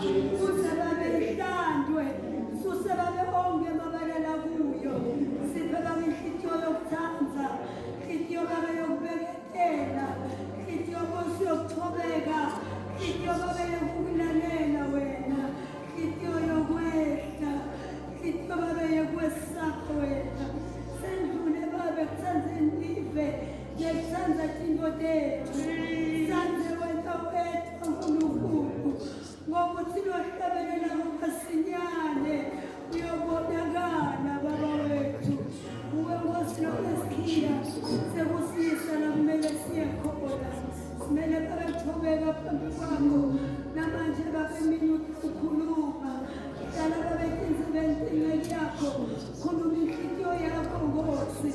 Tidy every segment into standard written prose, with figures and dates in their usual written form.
Kuze babe ihlandwe, suse babe onke amabala lakuyo. Siphe babe inhlitiyo yokuthanda, inhlitiyo babe yokubeketela, inhlitiyo Nkosi yokuthobeka, inhlitiyo babe yokukulalela wena, inhlitiyo yokwehla, inhlitiyo babe yokwesaba wena. Sendlule babe kutsandzeni live nekutsandza tintfo tetfu. Sandze wena wedvwa Nkulunkulu. Ngokuthi lohlabelela masinyane uyobonakala baba wethu. Uwe Nkosi lonesikhiya sekusiyisa la kumele siye khona. Simele babe thobeka phambi kwakho. Namanje babe mina ukhuluma. Hlala babe tindzebeni tenceku yakho. Khuluma inhlitiyo yakho Nkosi.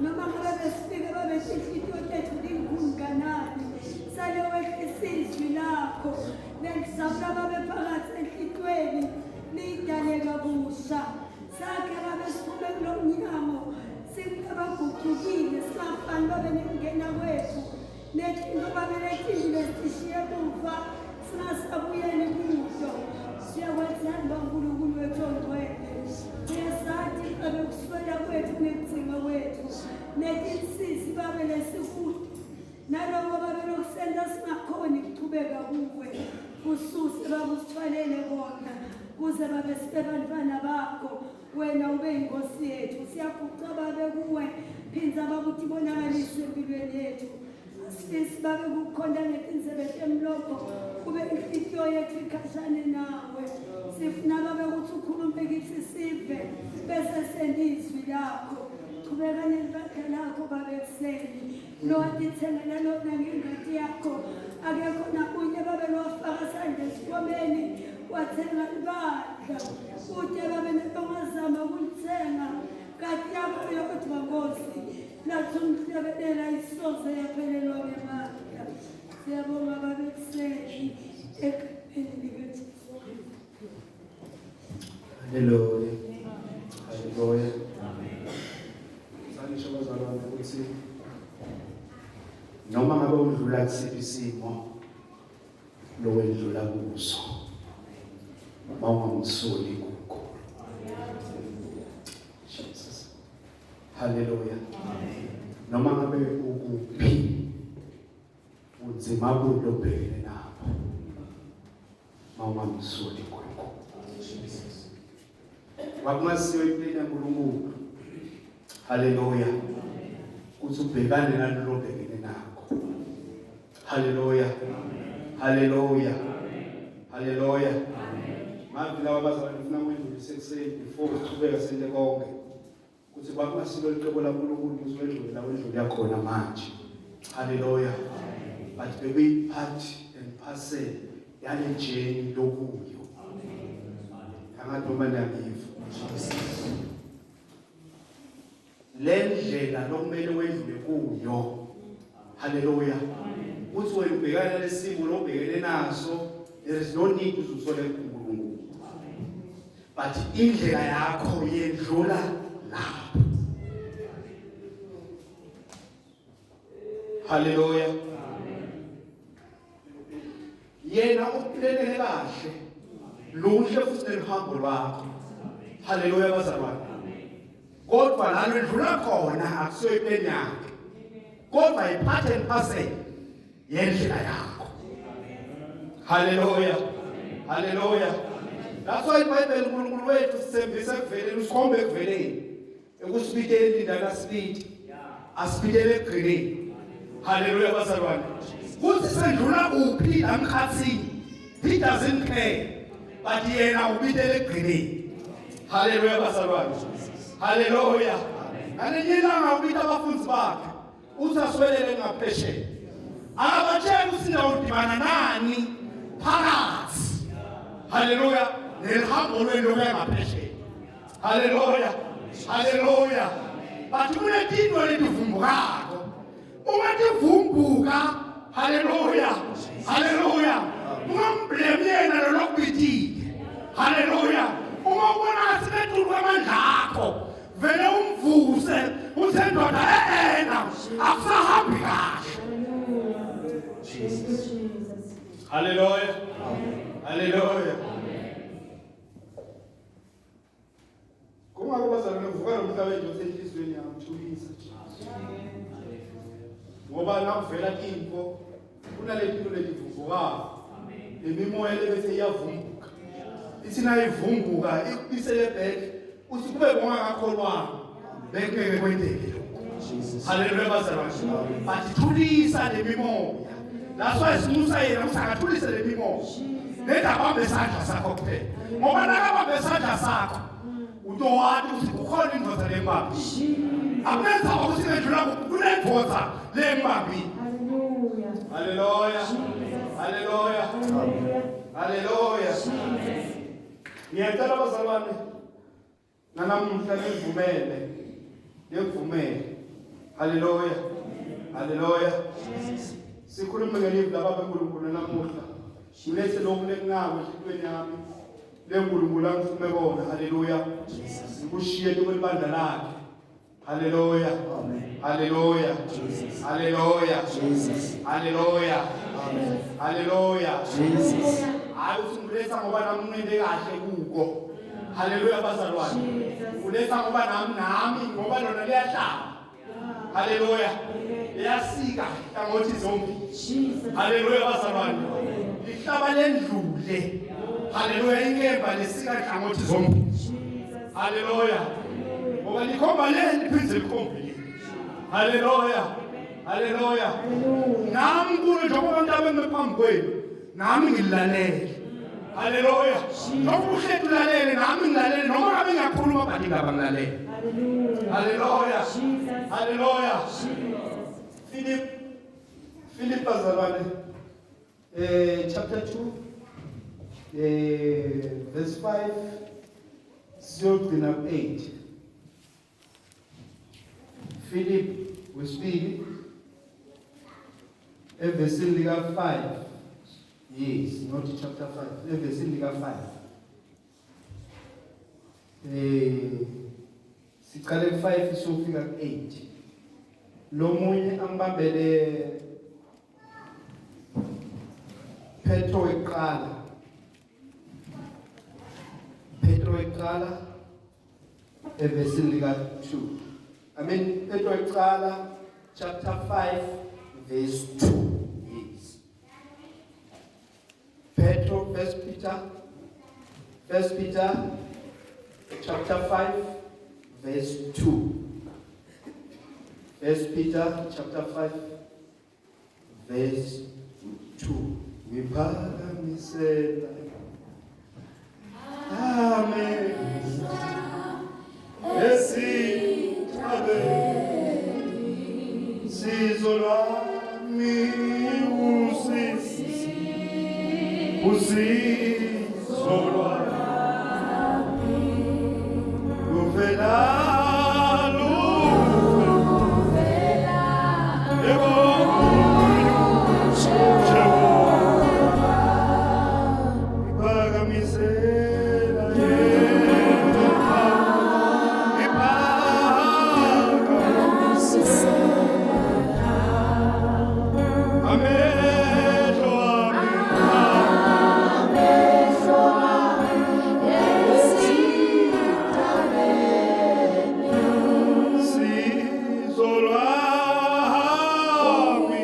Noma ngabe besifike babe tinhlitiyo tethu tinkhulu kanani. Sale wehlisa izwi lakho. Lelizabula babe phakathi enhlitiyweni liyidale kabusha. Sakhe babe siphume kulo mnyango singabaguqukile singafani babe nekungena kwethu netinto babe letinto lesishiye emuva singasabuyeli kuto. Siyakwethemba uNkulunkulu wethu ongcwele. Uyasathi babe kuswela kwethu nekugcina kwethu netinsizi babe lesikude naloko babe lokusenta singakhoni kuchubeka kuwe kususe babe usithwalele kona kuze babe sibe bantwana bakho wena ube yinkosi yethu siyaguca babe kuwe phindza babe utibonakalise empilweni yethu asifisi babe kukhonta ngetindzebe temlomo kube inhlitiyo yethu ikhashane nawe sifuna babe ukuthi ukhulume kithi sive bese senta izwi lakho chubeka nelibandla lakho babe ekuseni lowatithengela lona ngengati yakho akekho nakunye babe lowafaka sandla esikhwameni wathenga libandla kute babe nalongazama ukulithenga kati yakho yodwa nkosi lathi umhlebelela isoze yaphelelwa ngemandla siyabonga babe ekuseni egameni likaJesu. Haleluya. Haleluya. Sangisho bazalwane ukuthi noma ngabe udlula kusiphi isimo lowendlula kuso mawungamsoli kuko. Jesus. Haleluya. Noma ngabe ukuphi unzima buni lobhekene nabo mawungamsoli uNkulunkulu. Kwakungasiyo impilo kaNkulunkulu. Haleluya. Kuthi ubhekane nalolo obhekene nakho. Haleluya. Haleluya. Haleluya. Manje laba bazalwane ngifuna ngidlulise ekuseni before sichubeka sente konke. Kuthi kwakungasilo licebo laNkulunkulu ukuthi wedlule la wedlule khona manje. Haleluya. But bekuyi part and parcel yale journey lokuyo. Angathi noma niyangiva. Le ndlela lokumele wedlule kuyo. Haleluya. Uthi wena ubhekana nesimo lobhekene naso, there is no need uzusole uNkulunkulu. But indlela yakho yendlula lapho. Haleluya. Yena ukuplanele kahle. Luhle futhi neluhambo lwakho. Haleluya bazalwane. Kodwa la lwendlula khona akusiyo iplan yakhe. Kodwa i-part and parcel yendlela yakho. Haleluya. Haleluya. That's why iBhayibheli uNkulunkulu wethu sithembisa ekuveleni usikhombe ekuveleni. Ekusibiteni lindana sibiti. Asibitele ekugcineni. Haleluya bazalwane. Kuthi sendlula kuphi la mkhathini. He doesn't care. But yena ubitele ekugcineni. Haleluya bazalwane. Haleluya. Ngalinye ilanga ubita abafundi bakhe. Uthi aswelele ngaphesheya. Akabatsheli ukuthi ndawudibana nani phakathi. Haleluya. Nelihambo lwenu lokuya ngaphesheya. Haleluya. Haleluya. But kunetinto letivumbukako. Uma tivumbuka, haleluya. Haleluya. Ungamblame yena lo lokubitile. Haleluya. Uma ubona ngathi betulu kwamandla akho, vele umvuse uthe ndoda e-ena akusahambi kahle. Jesus. Haleluya. Haleluya. Ngoba nakuvela info kunaleti nto letivuvukako. Lemimoya lebese iyavumbuka. Ithi nayivumbuka ikubisele back uthi kube ngongakholwanga bengeke kwenteke lokho. Haleluya bazalwane. But thulisa lemimoya. That's why simusa yena ukuthi akathulise lemimoya. Nendaba abambe isandla sakho kuphela. Ngoba nakabambe isandla sakho utowati ukuthi kukhona indoda lengibambile. Akunenzaba ukuthi ngedlula kuphi kunendoda lengibambile. Haleluya. Haleluya. Haleluya. Ngiyacela bazalwane nanamuhla nivumele nivumele. Haleluya. Haleluya. Sikhulume ngelivi lababa uNkulunkulu namuhla. Ngilethe lokhu lekunako enhlitiyweni yami. LeNkulunkulu angithume kona. Haleluya. Ngikushiye kwelibandla lakhe. Haleluya. Amen. Haleluya. Jesus. Haleluya. Jesus. Haleluya. Amen. Haleluya. Jesus. Hayi uthi ngiletha ngoba nami nginento kahle kuko. Haleluya bazalwane. Uletha ngoba nami nami ngoba lona liyahlaba. Haleluya. Liyasika hlangothi zombili. Haleluya bazalwane. Lihlaba lendlule. Haleluya inkemba lesika hlangothi zombili. Haleluya. Ngoba likhomba le liphinde likhombe le. Haleluya. Haleluya. Nami kulo njengoba abantu abeme phambi kwenu, nami ngilalele. Haleluya. Njengoba uhleti ulalele, nami ngilalele noma ngabe ngiyakhuluma but indaba ngilalele. Haleluya. Haleluya. Philip Philip bazalwane chapter 2 verse 5 siyogcina ku-8. Philip wesibili evesini lika 5. Yes, not chapter 5, evesini lika 5. Siqale ku-5 sofika ku-8. Lomunye ambambele Petro weqala. Petro weqala evesini lika 2. I mean Petro weqala chapter 5 verse 2. Yes. Petro, First Peter, First Peter chapter 5 verse 2. First Peter chapter 5 verse 2. Ngiphakamisela Amen. Esithabeni sizo lwami usizo usizo lwami luvela luvela yebo Jehova iphakamisela yena iphakamisela amehlo ami sizo lwami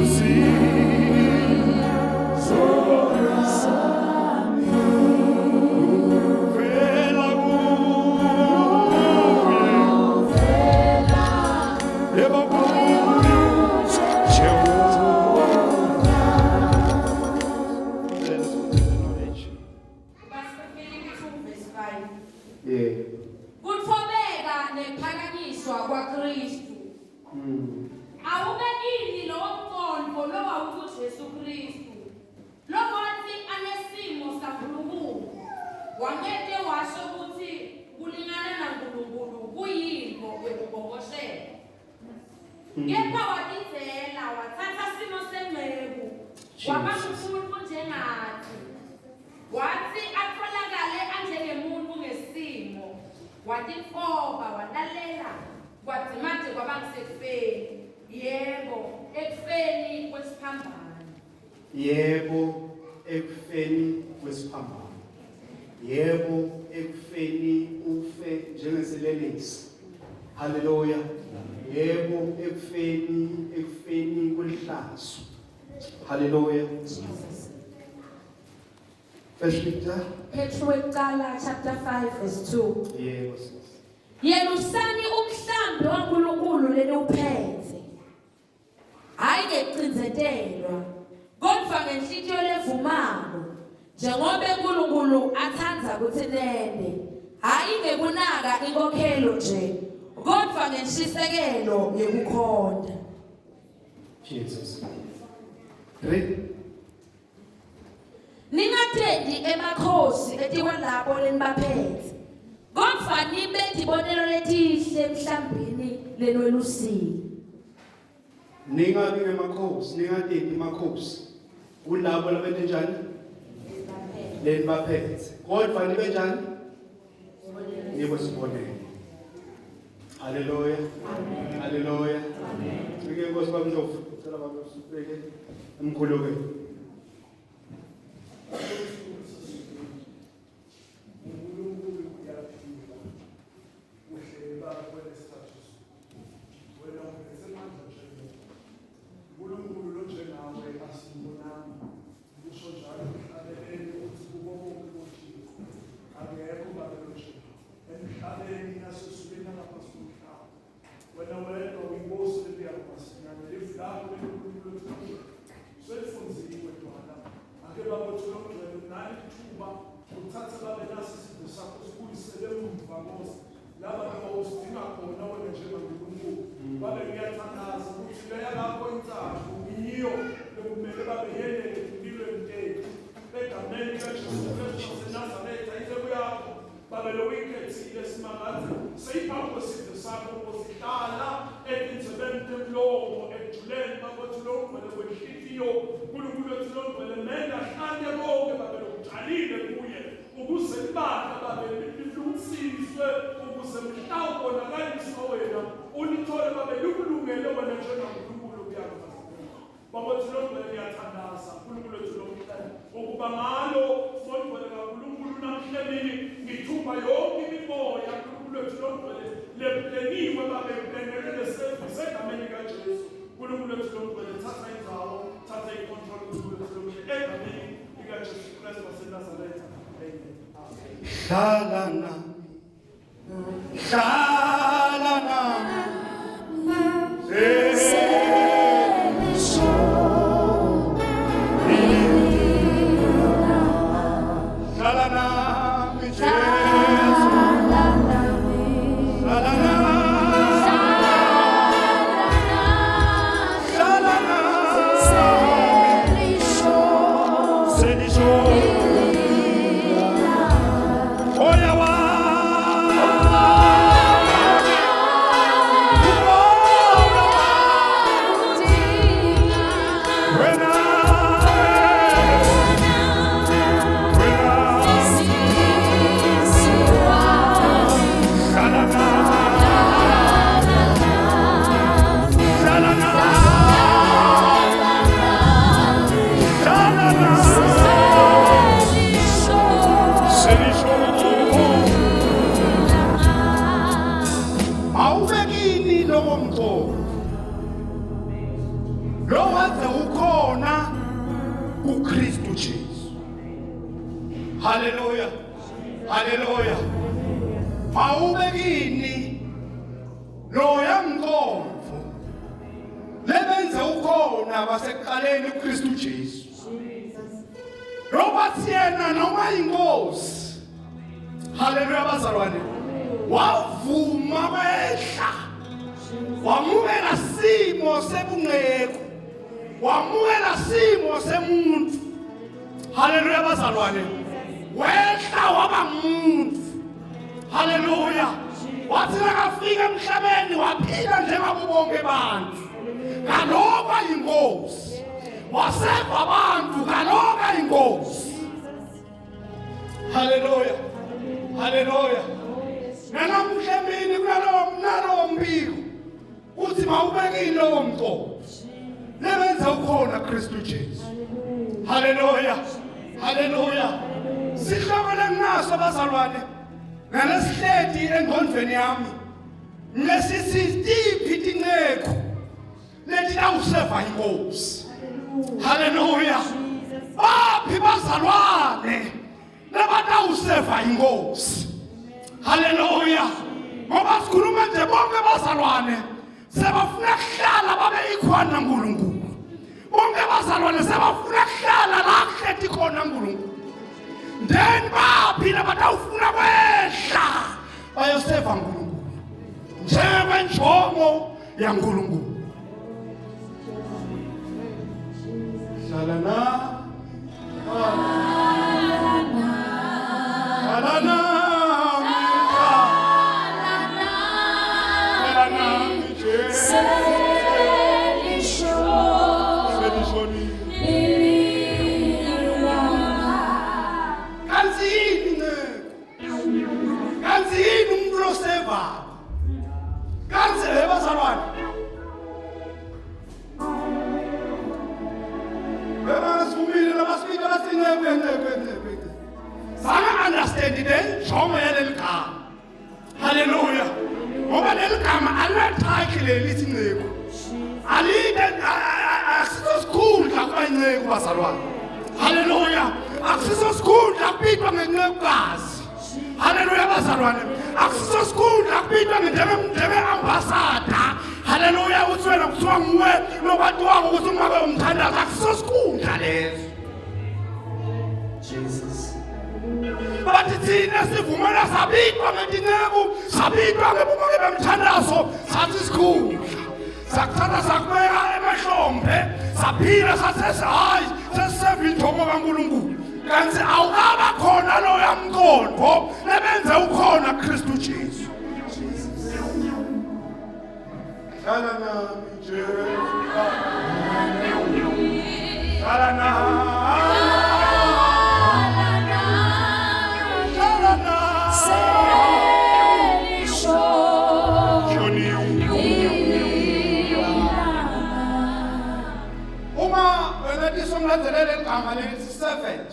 usizo lwami luvela kuye yebo kuye Jehova. Let us go to the knowledge. Basefilipi 2 verse 5. Yeah. Kutfobeka nekuphakanyiswa kwaKristu. Awube kini lowo mqondo lowawukuJesu Kristu. Lowathi anesimo saNkulunkulu. Wangete washo ukuthi kulingana naNkulunkulu kuyinto yokubongoshela. Kepha watidzela wathatha simo senceku. Waba ngumuntu njengathi. Wathi atholakale anjengemuntu ngesimo. Watitfoba walalela kwadzimate kwaba ngusekufeni. Yebo, ekufeni kwesiphambano. Yebo ekufeni kwesiphambano. Yebo ekufeni ufe njengeselelesi. Haleluya. Yebo, ekufeni, ekufeni kwelihlazo. Haleluya. First Peter. Petru wekuqala chapter 5 verse 2. Yebo sis. Yelusani umhlambi waNkulunkulu leniwuphethe. Hayi ngekucindzetelwa, kodwa ngenhlitiyo levumako, njengoba uNkulunkulu athanda ukuthi nende. Hayi ngekunaka inkokhelo nje, kodwa ngenshisekelo yekukhonta. Jesus. 3. Ningathendi emakhosi etikwalabo lenibaphethe. Kodwa nibe tibonelo letihle emhlambini lenwelusile. Ningabi ngemakhosi, ningateti makhosi. Kulabo labente njani? Lenibaphethe. Kodwa nibe njani? Nibe sibonelo. Haleluya. Haleluya. Amen. Ike Nkosi baba Ndlovu, cela baba usibeke emkhulekweni. uNkulunkulu uyaphila uhleli baba kwelesithathu wena uphethe amandla njengoba uNkulunkulu lonjengawe asimbonanga kusho njalo emhlabeni ukuthi kubo bonke bothixo akekho babe lonjengawe emhlabeni nasezulwini nangaphansi komhlaba wena wedwa uyinkosi leliyakubasinyane livu lakho lelinkulunkulu lethu selifunziwe dwala ake babothi lomgcwele unalo ithuba uthathe babe nasi isidlo sakho sibuyisele emva nkosi laba noma usidinga khona wena njengankulunkulu babe ngiyathandaza ukuthi leya lapho intsathu ngiyo lekumele babe yenele empilweni tethu egameni likaJesu Kristu waseNazaretha inceku yakho babe loyikhethile simangathi seyiphambi kwesidlo sakho nkosi hlala etindzebeni temlomo ekujuleni bakwethu longcwele kwenhlitiyo nkulunkulu wethu longcwele menda hlante konke babe lokutshalile kuye ukuze ibandla babe lilungisiswe ukuze mhla ubonakaliswa wena ulithole babe likulungele wena njengankulunkulu kuyakuba Baba wethu longcwele ngiyathandaza uNkulunkulu wethu lomhle ukuba ngalo mongcwele kaNkulunkulu namhla emini ngithumba yonke imimoya uNkulunkulu wethu longcwele lepleniwe babe plenelwe leservice egameni likaJesu uNkulunkulu wethu longcwele thatha indawo thatha icontrol uNkulunkulu wethu lomhle egameni likaJesu Kristu waseNazaretha amen. Hlala nami. Hlala nami. Hlala nami Jesu. Hlala nami. Hlala nami. Selisho. Oya wami. Oya wami. Wena. Wena. Hlala nami. Hlala nami. Hlala nami. Selisho. Awubekini lowo mqondo. Lo waze ukhona kuKristu Jesu. Haleluya. Haleluya. Awubekini loya mqondo. Lebenze ukhona basekuqaleni uKristu Jesu. Lo bathi yena noma inkosi. Haleluya bazalwane. Wavuma wehla. Wamukela simo sebunceku. Wamukela simo semuntu. Haleluya bazalwane. Wehla waba umuntu. Haleluya. Wathi nakafika emhlabeni waphila njengabo bonke abantu. Ngalokho inkosi. Waseva abantu ngalokho inkosi. Haleluya. Haleluya. Nanamuhla emini kunalowo nalowo mbiko uthi mawubekile lowo mqondo. Lebenza ukhona Kristu Jesu. Haleluya. Haleluya. Sihloko lenginaso bazalwane ngalesihleti engqondweni yami. Ngesithi tiphi tinceku letitawuseva inkosi. Haleluya. Baphi bazalwane labatawuseva inkosi? Haleluya. Ngoba sikhuluma nje bonke bazalwane sebafuna kuhlala babe ikhona naNkulunkulu. Bonke bazalwane sebafuna kuhlala la kuhleti khona uNkulunkulu. Then baphi labatawufuna kwehla bayoseva uNkulunkulu njengokwenjongo yaNkulunkulu. Hlala na Hlala nami, hlala nami Jesu. Selishonile. Kanti yini nceku? Kanti yini umuntu losevako? Kanti he bazalwane? Bebasivumile labasibili bathi nceku nceku nceku. Zange understand le njongo yaleli gama. Haleluya. Ngoba leli gama alinathakhi leli lithi nceku. Alide akusiso sikhundla kuba inceku bazalwane. Haleluya. Akusiso sikhundla kubitwa ngencekukazi. Haleluya bazalwane. Akusiso sikhundla kubitwa njenge ambassador. Haleluya uthi wena kuthiwa nguwe lokwatiwako ukuthi ungabe umthandazo. Akusiso sikhundla leso. Jesus. Bathi thina sivumela sabitwa ngetinceku, sabitwa ngebumoya bemthandazo, sathi sikhundla. Sakuthatha sakubeka emahlombe, saphila sathi hayi sesiseva injongo kaNkulunkulu. Kanti awukaba khona loya mqondo lebenze ukhona Kristu Jesu. Hlala nami Jesu. Hlala nami. Hlala nami. Shoniwe. Uma wena tisongilandzelele ligama lelithi servant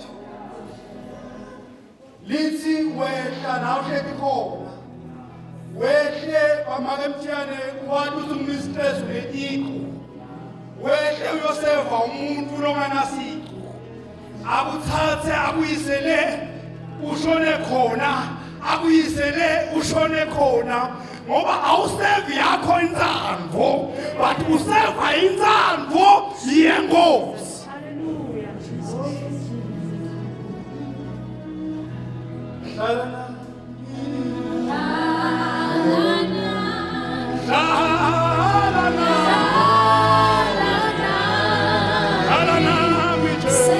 lithi wehla la uhleti khona wehle kwamake mthiyane wathi uthi umistress wetiqu wehle uyoseva umuntu longanasiqu akuthathe akuyisele ushone khona akuyisele ushone khona ngoba awusevi yakho intsandvo but useva intsandvo yenkosi. Hlala nami. Hlala nami. Hlala nami Jesu.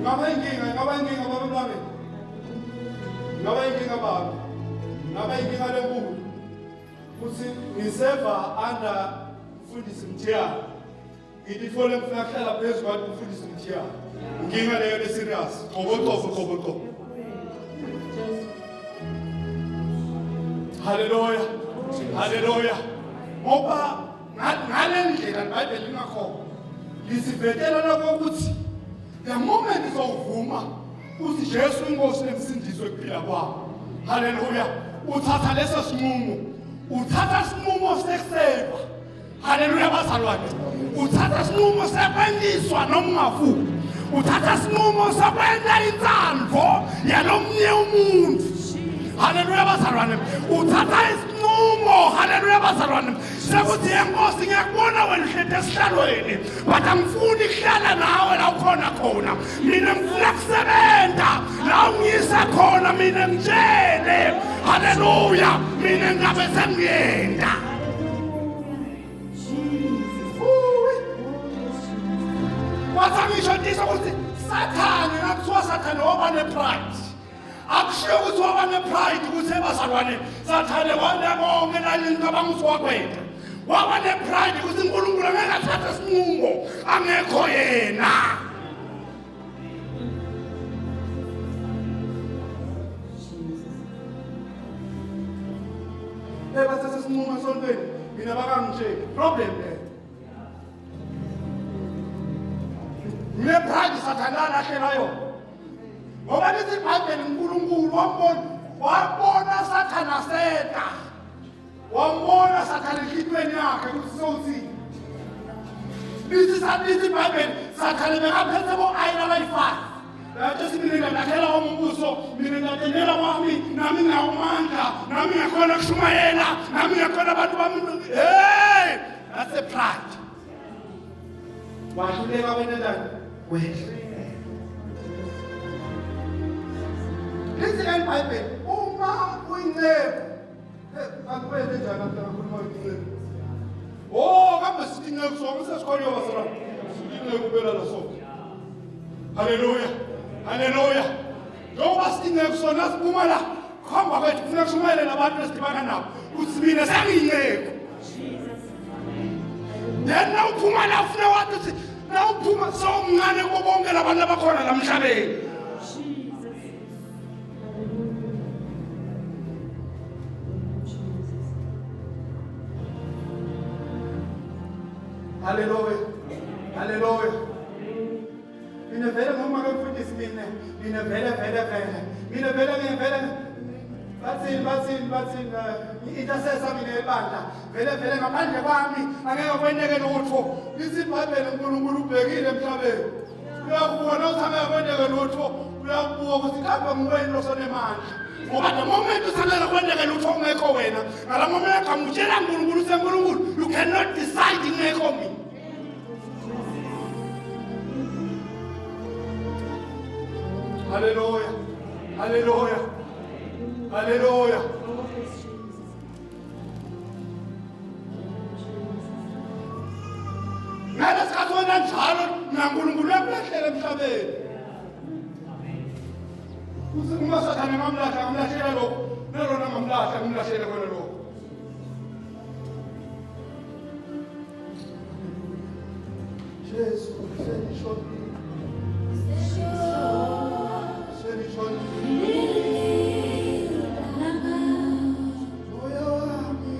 Ngaba inkinga, ngaba inkinga baba bami. Ngaba inkinga baba. Ngaba inkinga lenkulu. Kuthi ngiseva under mfundisi Mthiyane. Ngithole ngifuna kuhlala phezu kwathi mfundisi Mthiyane. Inkinga leyo le serious. Qobo qobo qobo qobo. Haleluya. Haleluya. Ngoba ngale ndlela iBhayibheli lingakhona. Lisivetela lokho ukuthi the moment uzovuma uthi Jesu inkosi nemsindiso ekuphila kwakho. Haleluya. Uthatha leso sinqumo. Uthatha isinqumo sekuseva. Haleluya bazalwane. Uthatha isinqumo sekwendiswa noma ungafuni. Uthatha isinqumo sekwenta intsandvo yalomnye umuntu. Haleluya bazalwane. Uthatha isinqumo, haleluya bazalwane, sekuthi yenkosi ngiyakubona wena uhleti esihlalweni but angifuni kuhlala nawe la ukhona khona. Mina ngifuna kusebenza la ungiyisa khona, mina ngitshele. Haleluya, mina ngabe sengiyenda. Kwathi ngisho ndisho ukuthi Sathane nakuthiwa Sathane waba nepride. Akushiyo ukuthi waba nepride ukuthi ebazalwane Sathane wanda konke nalento abangisi wakwenda. Waba nepride ukuthi uNkulunkulu angeke athathe isinqumo angekho yena. Bathatha isinqumo esontweni mina bakangitsheli problem leyo. Ngine-pride sathane alahlela yona. Ngoba lithi iBhayibheli uNkulunkulu wambona, wabona sathane aseta. Wambona sathane enhlitiyweni yakhe ukuthi sewuthini. Lithi lithi iBhayibheli sathane bekaphethe bo-ayina abayi-5. Yathi mina ngiyalakhela umbuso, mina ngiyadelela kwami, nami nginawo amandla, nami ngiyakhona ukushumayela, nami ngiyakhona abantu bami. Hey, that's a pride. Wahluleka wena njani? Wehla. Lithi iBhayibheli uma uyinceku, akuwele njani abantu abakhuluma inceku? Oh, kambe sithi inceku sonke sesikhonye bazalwane. Sithi inceku phela la sonke. Haleluya. Haleluya. Njengoba sithi inceku sona siphuma la, khomba kwethu kufuna kushumayele nabantu esidibana nabo. Uthi mina sengiyinceku. Then nawuphuma la ufuna wathi uthi nawuphuma sewumncane kubo bonke labantu abakhona la emhlabeni. Haleluya. Haleluya. Mina vele nguma ke mfundisi mina mina vele vele vele mina vele mina vele bathini bathini bathini i-intercessor mina ebandla vele vele ngaphandle kwami angeke kwenteke lutho. Lithi iBhayibheli uNkulunkulu ubhekile emhlabeni. Uyakubona ukuthi angeke kwenteke lutho. Uyakubuka ukuthi kambe nguweni losonemandla. Ngoba the moment usangeke kwenteke lutho ungekho wena, ngala moment amutshela uNkulunkulu useNkulunkulu, you cannot decide ingekho mina. Haleluya. Haleluya. Haleluya. Ngalesikhathi wena njalo naNkulunkulu uyakulahlela emhlabeni. Uthi uma sathane ngamlahla ngamlahlela lokho, nalona ngamlahla ngimlahlele kona lokho. Jesu selishonile. Selishonile. Umoya wami.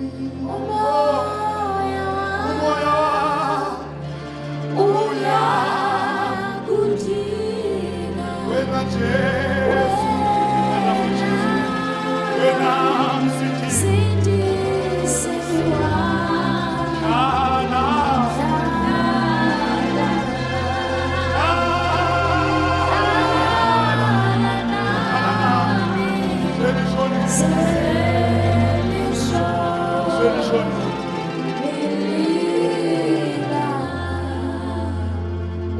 Umoya wami. Wena Jesu. Wena Msindisi. Hlala. Selishonile. Selishonile.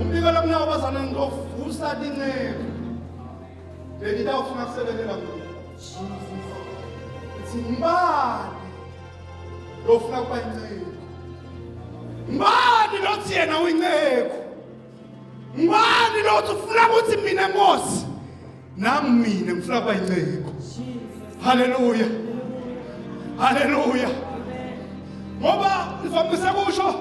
Umbiko lomnyaka bazalwane ngizovusa tinceku. Leli tawufuna kusebenzela kuyo. Ithi ngubani lofuna kuba inceku? Ngubani lothi yena uyinceku? Ngubani lothi ufuna ukuthi mina Nkosi nami mina ngifuna kuba inceku? Haleluya. Haleluya. Ngoba ngivamise kusho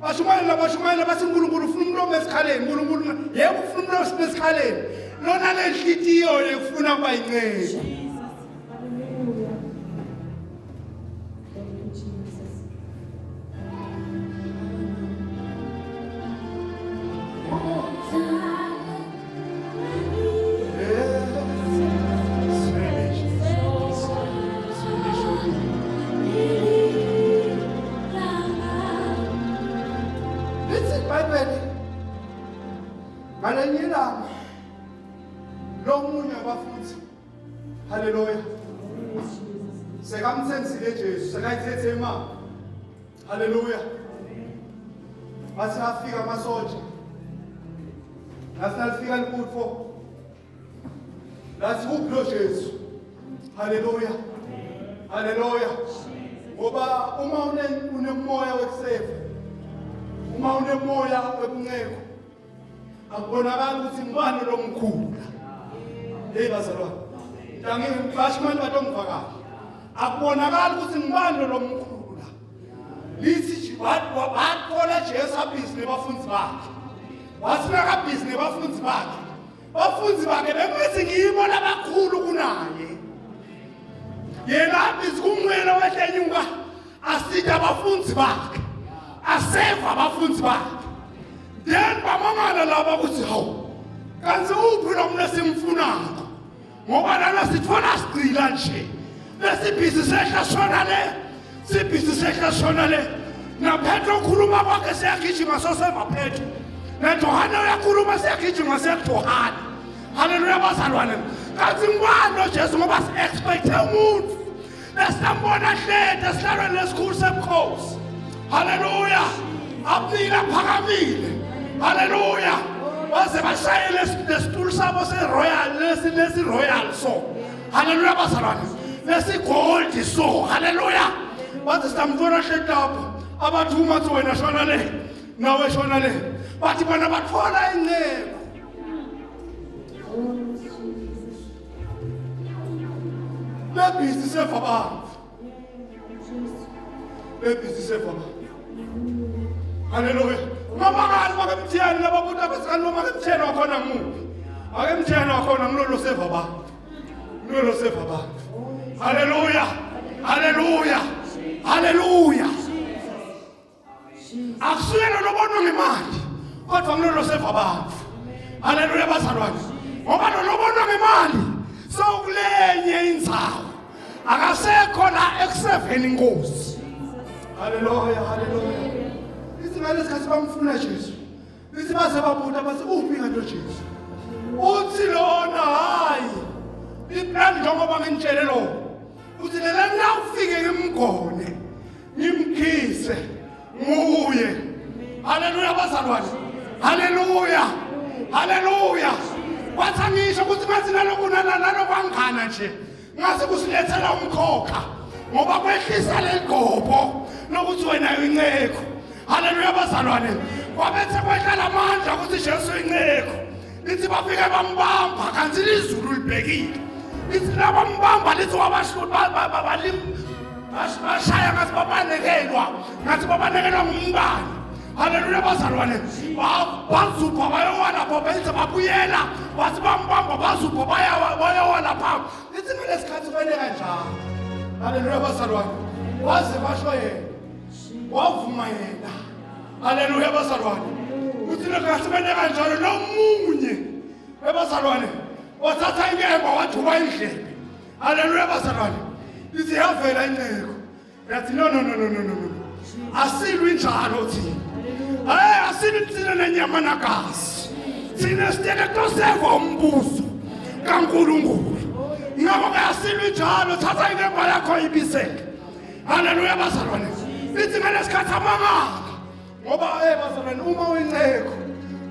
bashumayela bashumayela bathi uNkulunkulu ufuna umlomo esikhaleni, uNkulunkulu yebo ufuna umlomo esikhaleni. Lona lenhlitiyo lekufuna kuba inceku. Hallelujah. Thank you, Jesus. Lithi iBhayibheli ngalenye ilanga lomunye wabafundi, haleluya, sekamthenzile Jesu, sekayithethe imali, haleluya. Base afika amasotsha, lase lifika libutfo, lathi kuphi lo Jesu? Haleluya, haleluya. Ngoba uma unemoya wekusefa, uma unemoya webunceku, akubonakali ukuthi ngubani lo mkhulu. Hey bazalwane, ngibasho manje batomva kahle. Akubonakali ukuthi ngubani lo mkhulu la. Lithi bathola Jesu abhizi nebafundi bakhe. Wathi nakabhizi nebafundi bakhe, bafundi bakhe bekungathi ngibo labakhulu kunaye. Yena abhizi kumwela wehlenyuka asida abafundi bakhe, aseva abafundi bakhe. Then bamangala. laba ukuthi hawu kanti uphi lo muntu esimfunako ngoba lana sithola sigcila nje lesibhizi sehla sona le sibhizi sehla sona le naPetro ukhuluma kwakhe siyagijima soseva Petro naJohane uyakhuluma siyagijima siyakuJohane. Haleluya bazalwane. Kanti ngubani lo Jesu ngoba si-expecte umuntu esambona hleti esihlalweni lesikhulu sebukhosi. Haleluya. Amile aphakamile. Haleluya. Baze bashaye lesitulo sabo se-royal lesi lesi-royal so. Haleluya bazalwane. Lesigold so. Haleluya. Bathi sitamthola hleti lapho. Abathi uma thi wena shona le nawe shona le. Bathi bona bathola inceku. Lebhizi seva abantu. Lebhizi seva abantu. Haleluya. Ngabangani bakemthiyani lababuta abasikani noma kemthiyani wakhona nguphi? Akemthiyani wakhona ngilolo seva abantu. Ngilolo seva abantu. Haleluya. Haleluya. Haleluya. Akusuyena lobonwa ngemali kodwa ngilolo seva abantu. Haleluya bazalwane. Ngoba lo lobonwa ngemali sewukulenye indzawo. Akasekho la ekuseveni inkosi. Haleluya, haleluya. Ithi ngalesikhathi bamfuna Jesu. Ithi baze babuta bathi uphi kanti uJesu? Uthi lona hayi. Iplan njengoba nginitshele lo. Uthi lela la ufike ngimgone. Ngimkhise nguye. Haleluya bazalwane. Haleluya. Haleluya. Kwathi angisho ukuthi ngathi naloku nalokwangana nje. Ngase kusilethela umkhokha ngoba kwehlisa leligobho lokuthi wena uyinceku. Haleluya bazalwane. Kwabethe kwehla lamandla ukuthi Jesu uyinceku. Lithi bafike bambamba kanti lizulu libhekile. Lithi labambamba lithi wabahlula bashaya ngathi babanekelwa ngathi babanekelwa ngumbani. Haleluya bazalwane. Bazupha bayowa lapho benze babuyela bathi bambamba bazupha bayowa lapha. Lithi ngalesikhathi kwenteka njalo. Haleluya bazalwane. Waze basho yena. Wavuma yena. Haleluya bazalwane. Uthi ngalesikhathi kwenteka njalo nomunye ebazalwane wathatha inkemba wajuba indlebe. Haleluya bazalwane. Lithi yavela inceku. Yathi no no no no no no. Asilwi njalo thina. Hey asilwi thina nenyama nagazi. Thina sitele toseva umbuso kaNkulunkulu. Ngakho ke asilwi njalo thatha inkemba yakho ibisele. Haleluya bazalwane. Lithi ngalesikhathi amangala ngoba bazalwane uma uyinceku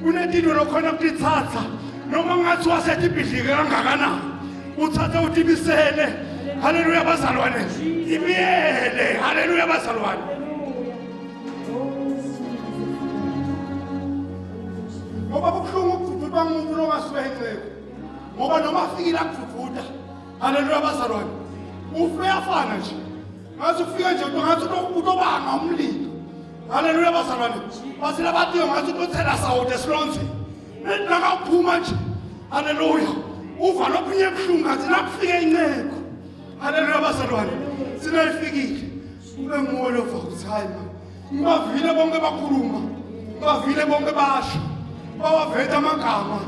kunetilo lokhona kutithatha noma ngathi wasethi ibhidlike kangakanani uthathe utibisele. Haleluya bazalwane. Ibiyele. Haleluya bazalwane. Ngoba kubuhlungu ukududulwa ngumuntu longasuke inceku. Ngoba noma afikile akudududa. Haleluya bazalwane. Ufe uyafana nje. Ngathi ufike nje ngathi utobanga umlilo. Haleluya bazalwane. Bathi labathiwe ngathi utothela sawude esilonzeni. Nakawuphuma nje. Haleluya. Uva lokunye ebuhlungu ngathi nakufike inceku. Haleluya bazalwane. Sinayifikile. Kube nguwe lova ukuthi hayi man. Ngibavile bonke bakhuluma. Ngibavile bonke basho. Bawaveta amagama.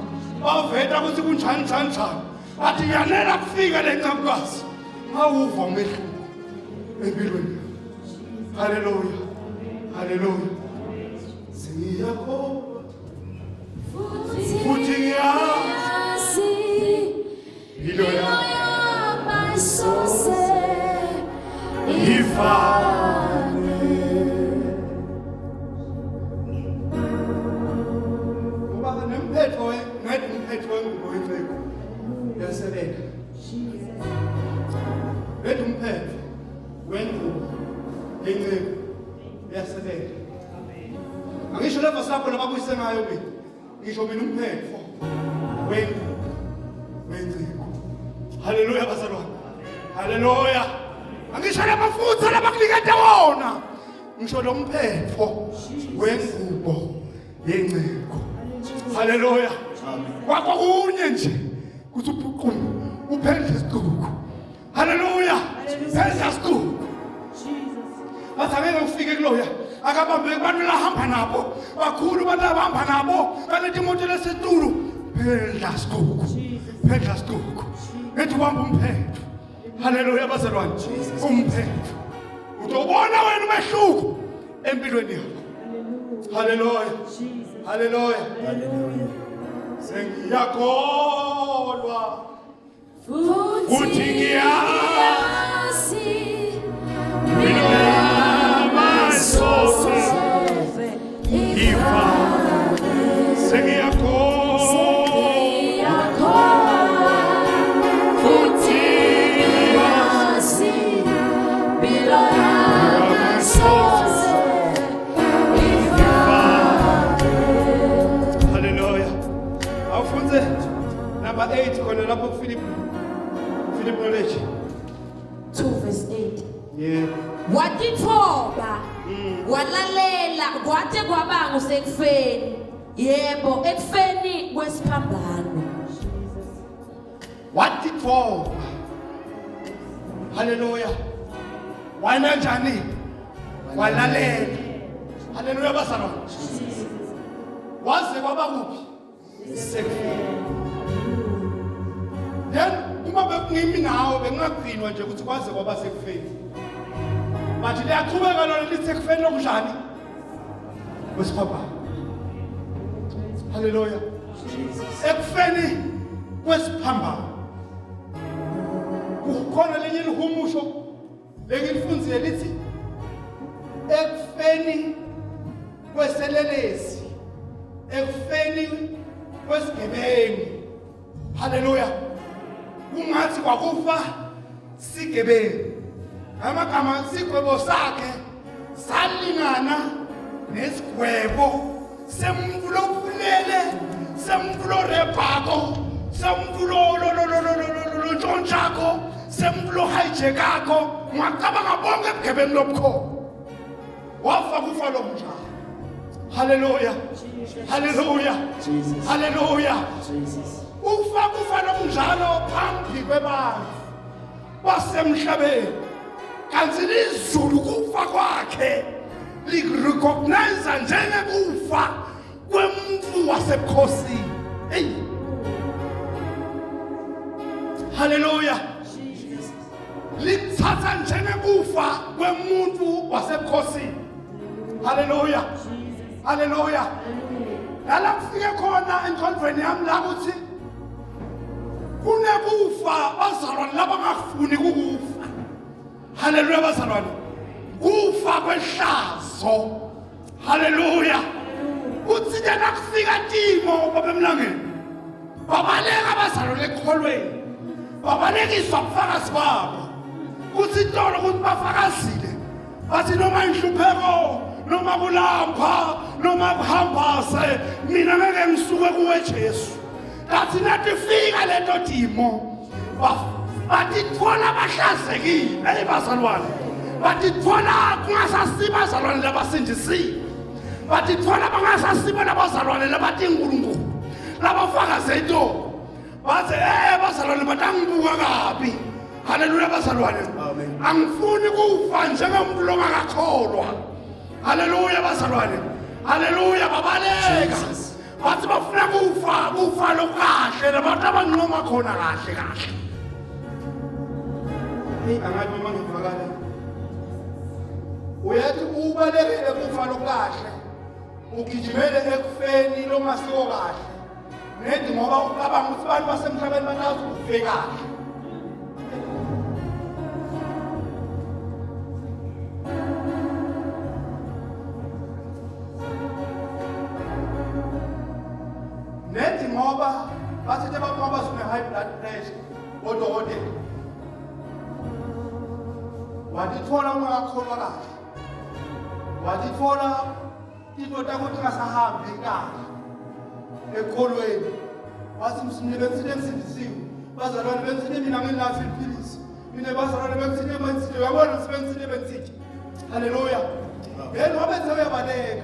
Bawaveta ukuthi kunjani njani njani. Bathi ngiyanela kufika le nceku. Ngawuva umehluko empilweni. Haleluya. Haleluya. Siyakholwa futhi ngiyazi impilo yami ayisoze ifane. Ngoba nemphetho ngathi umphetho wengubo yenceku uyasebenza. Lethu umphetho wengubo yenceku uyasebenza. Angisho levo sakho lababuyise ngayo mina. Ngisho mina umphetho wengubo wenceku. Haleluya bazalwane. Haleluya. Angisho lamafutha labakunikete wona. Ngisho lo mphetho wengubo yenceku. Haleluya. Kwakho kunye nje kuthi uphuqume uphendle isicuku. Haleluya. Phendla isicuku. Bathi angeke ufike kuloya. Akabambe abantu lahamba nabo. Bakhulu abantu abahamba nabo. Banetimoto lesitulo. Phendla sigugu. Phendla sigugu. Ngithi ubamba umphetho. Haleluya bazalwane. Umphetho. Utobona wena umehluko empilweni yakho. Haleluya. Haleluya. Hallelujah. Sengiyakholwa. Futhi ngiyazi Masoze ifa. Sengiyakholwa. Futhi ngiyazi impilo yami ayisoze Hallelujah. Awufunze number 8 khona lapho kuPhilip Philip knowledge. 2 verse 8. Yeah. Watithoba walalela kwate kwaba ngusekufeni, yebo, ekufeni kwesiphambano. Watithoba. Hallelujah. Wena njani? Walalela. Hallelujah bazalwane. Waze kwaba kuphi? Sekufeni. Then uma bekungimi nawe bekungagcinwa nje ukuthi kwaze kwaba sekufeni. But liyaqhubeka lona lithi ekufeni lokunjani? Kwesiphambano. Hallelujah. Ekufeni kwesiphambano. Kukhona lenye lihumusho lengilifundzile lithi ekufeni kweselelesi, ekufeni kwesigebengu. Haleluya. Kungathi kwakufa sigebengu. Amagama sigwebo sakhe salingana nesigwebo semuntu lobulele, semuntu lorebhako, semuntu lontshontshakho, semuntu lohijackakho. Ungacabanga bonke ebugebengu lobukhona. Wafa kufa lo mnjalo. Haleluya. Haleluya. Jesus. Haleluya. Jesus. Ufa kufa lo mnjalo phambi kwebantu basemhlabeni. Kanti lizulu kufa kwakhe lirecognize njengekufa kwemuntu wasebukhosini. Hey. Haleluya. Lithatha njengekufa kwemuntu wasebukhosini. Haleluya. Haleluya. Lala kufike khona engqondweni yami la ukuthi kunekufa bazalwane labangafuni ukufa. Haleluya bazalwane. Kufa kwehlazo. Haleluya. Uthi ke nakufika timo babemlangeni. Babaleka abazalwane ekholweni. Babalekiswa ubufakazi babo. Kuthi itolo ukuthi bafakazile. Bathi noma inhlupheko, noma kulapha, noma kuhambase, mina ngeke ngisuke kuwe Jesu. Kathi nathi fika leto timo. Batithola bahlazekile, hey bazalwane. Batithola kungasasiba bazalwane labasindisiwe. Batithola bangasasiba labazalwane labathi uNkulunkulu. Labafakaze into. Bathi bazalwane batangibuka kabi. Haleluya bazalwane. Amen. Angifuni kufa njengomuntu longakakholwa. Haleluya bazalwane. Haleluya babaleka. Jesus. Bathi bafuna kufa, kufa lokahle, labantu abanqoma khona kahle kahle. Hey angathi mama ngivakala. Uyathi ubalekele kufa lokahle. Ugijimele ekufeni longasiko kahle. Nedi ngoba ucabanga ukuthi abantu basemhlabeni banazi ukufe kahle. Nedi ngoba bathethe bakungoba sine high blood pressure odokotela. Watithola ungakakholwa kahle. Watithola into takuthi ngasahambi kahle ekholweni. Wathi msine bensine ngisindisiwe. Bazalwane bensine mina ngilathi iphilisi. Mina bazalwane bensine bensine uyabona sibensine bensithe. Haleluya. Then wabe uyabaleka.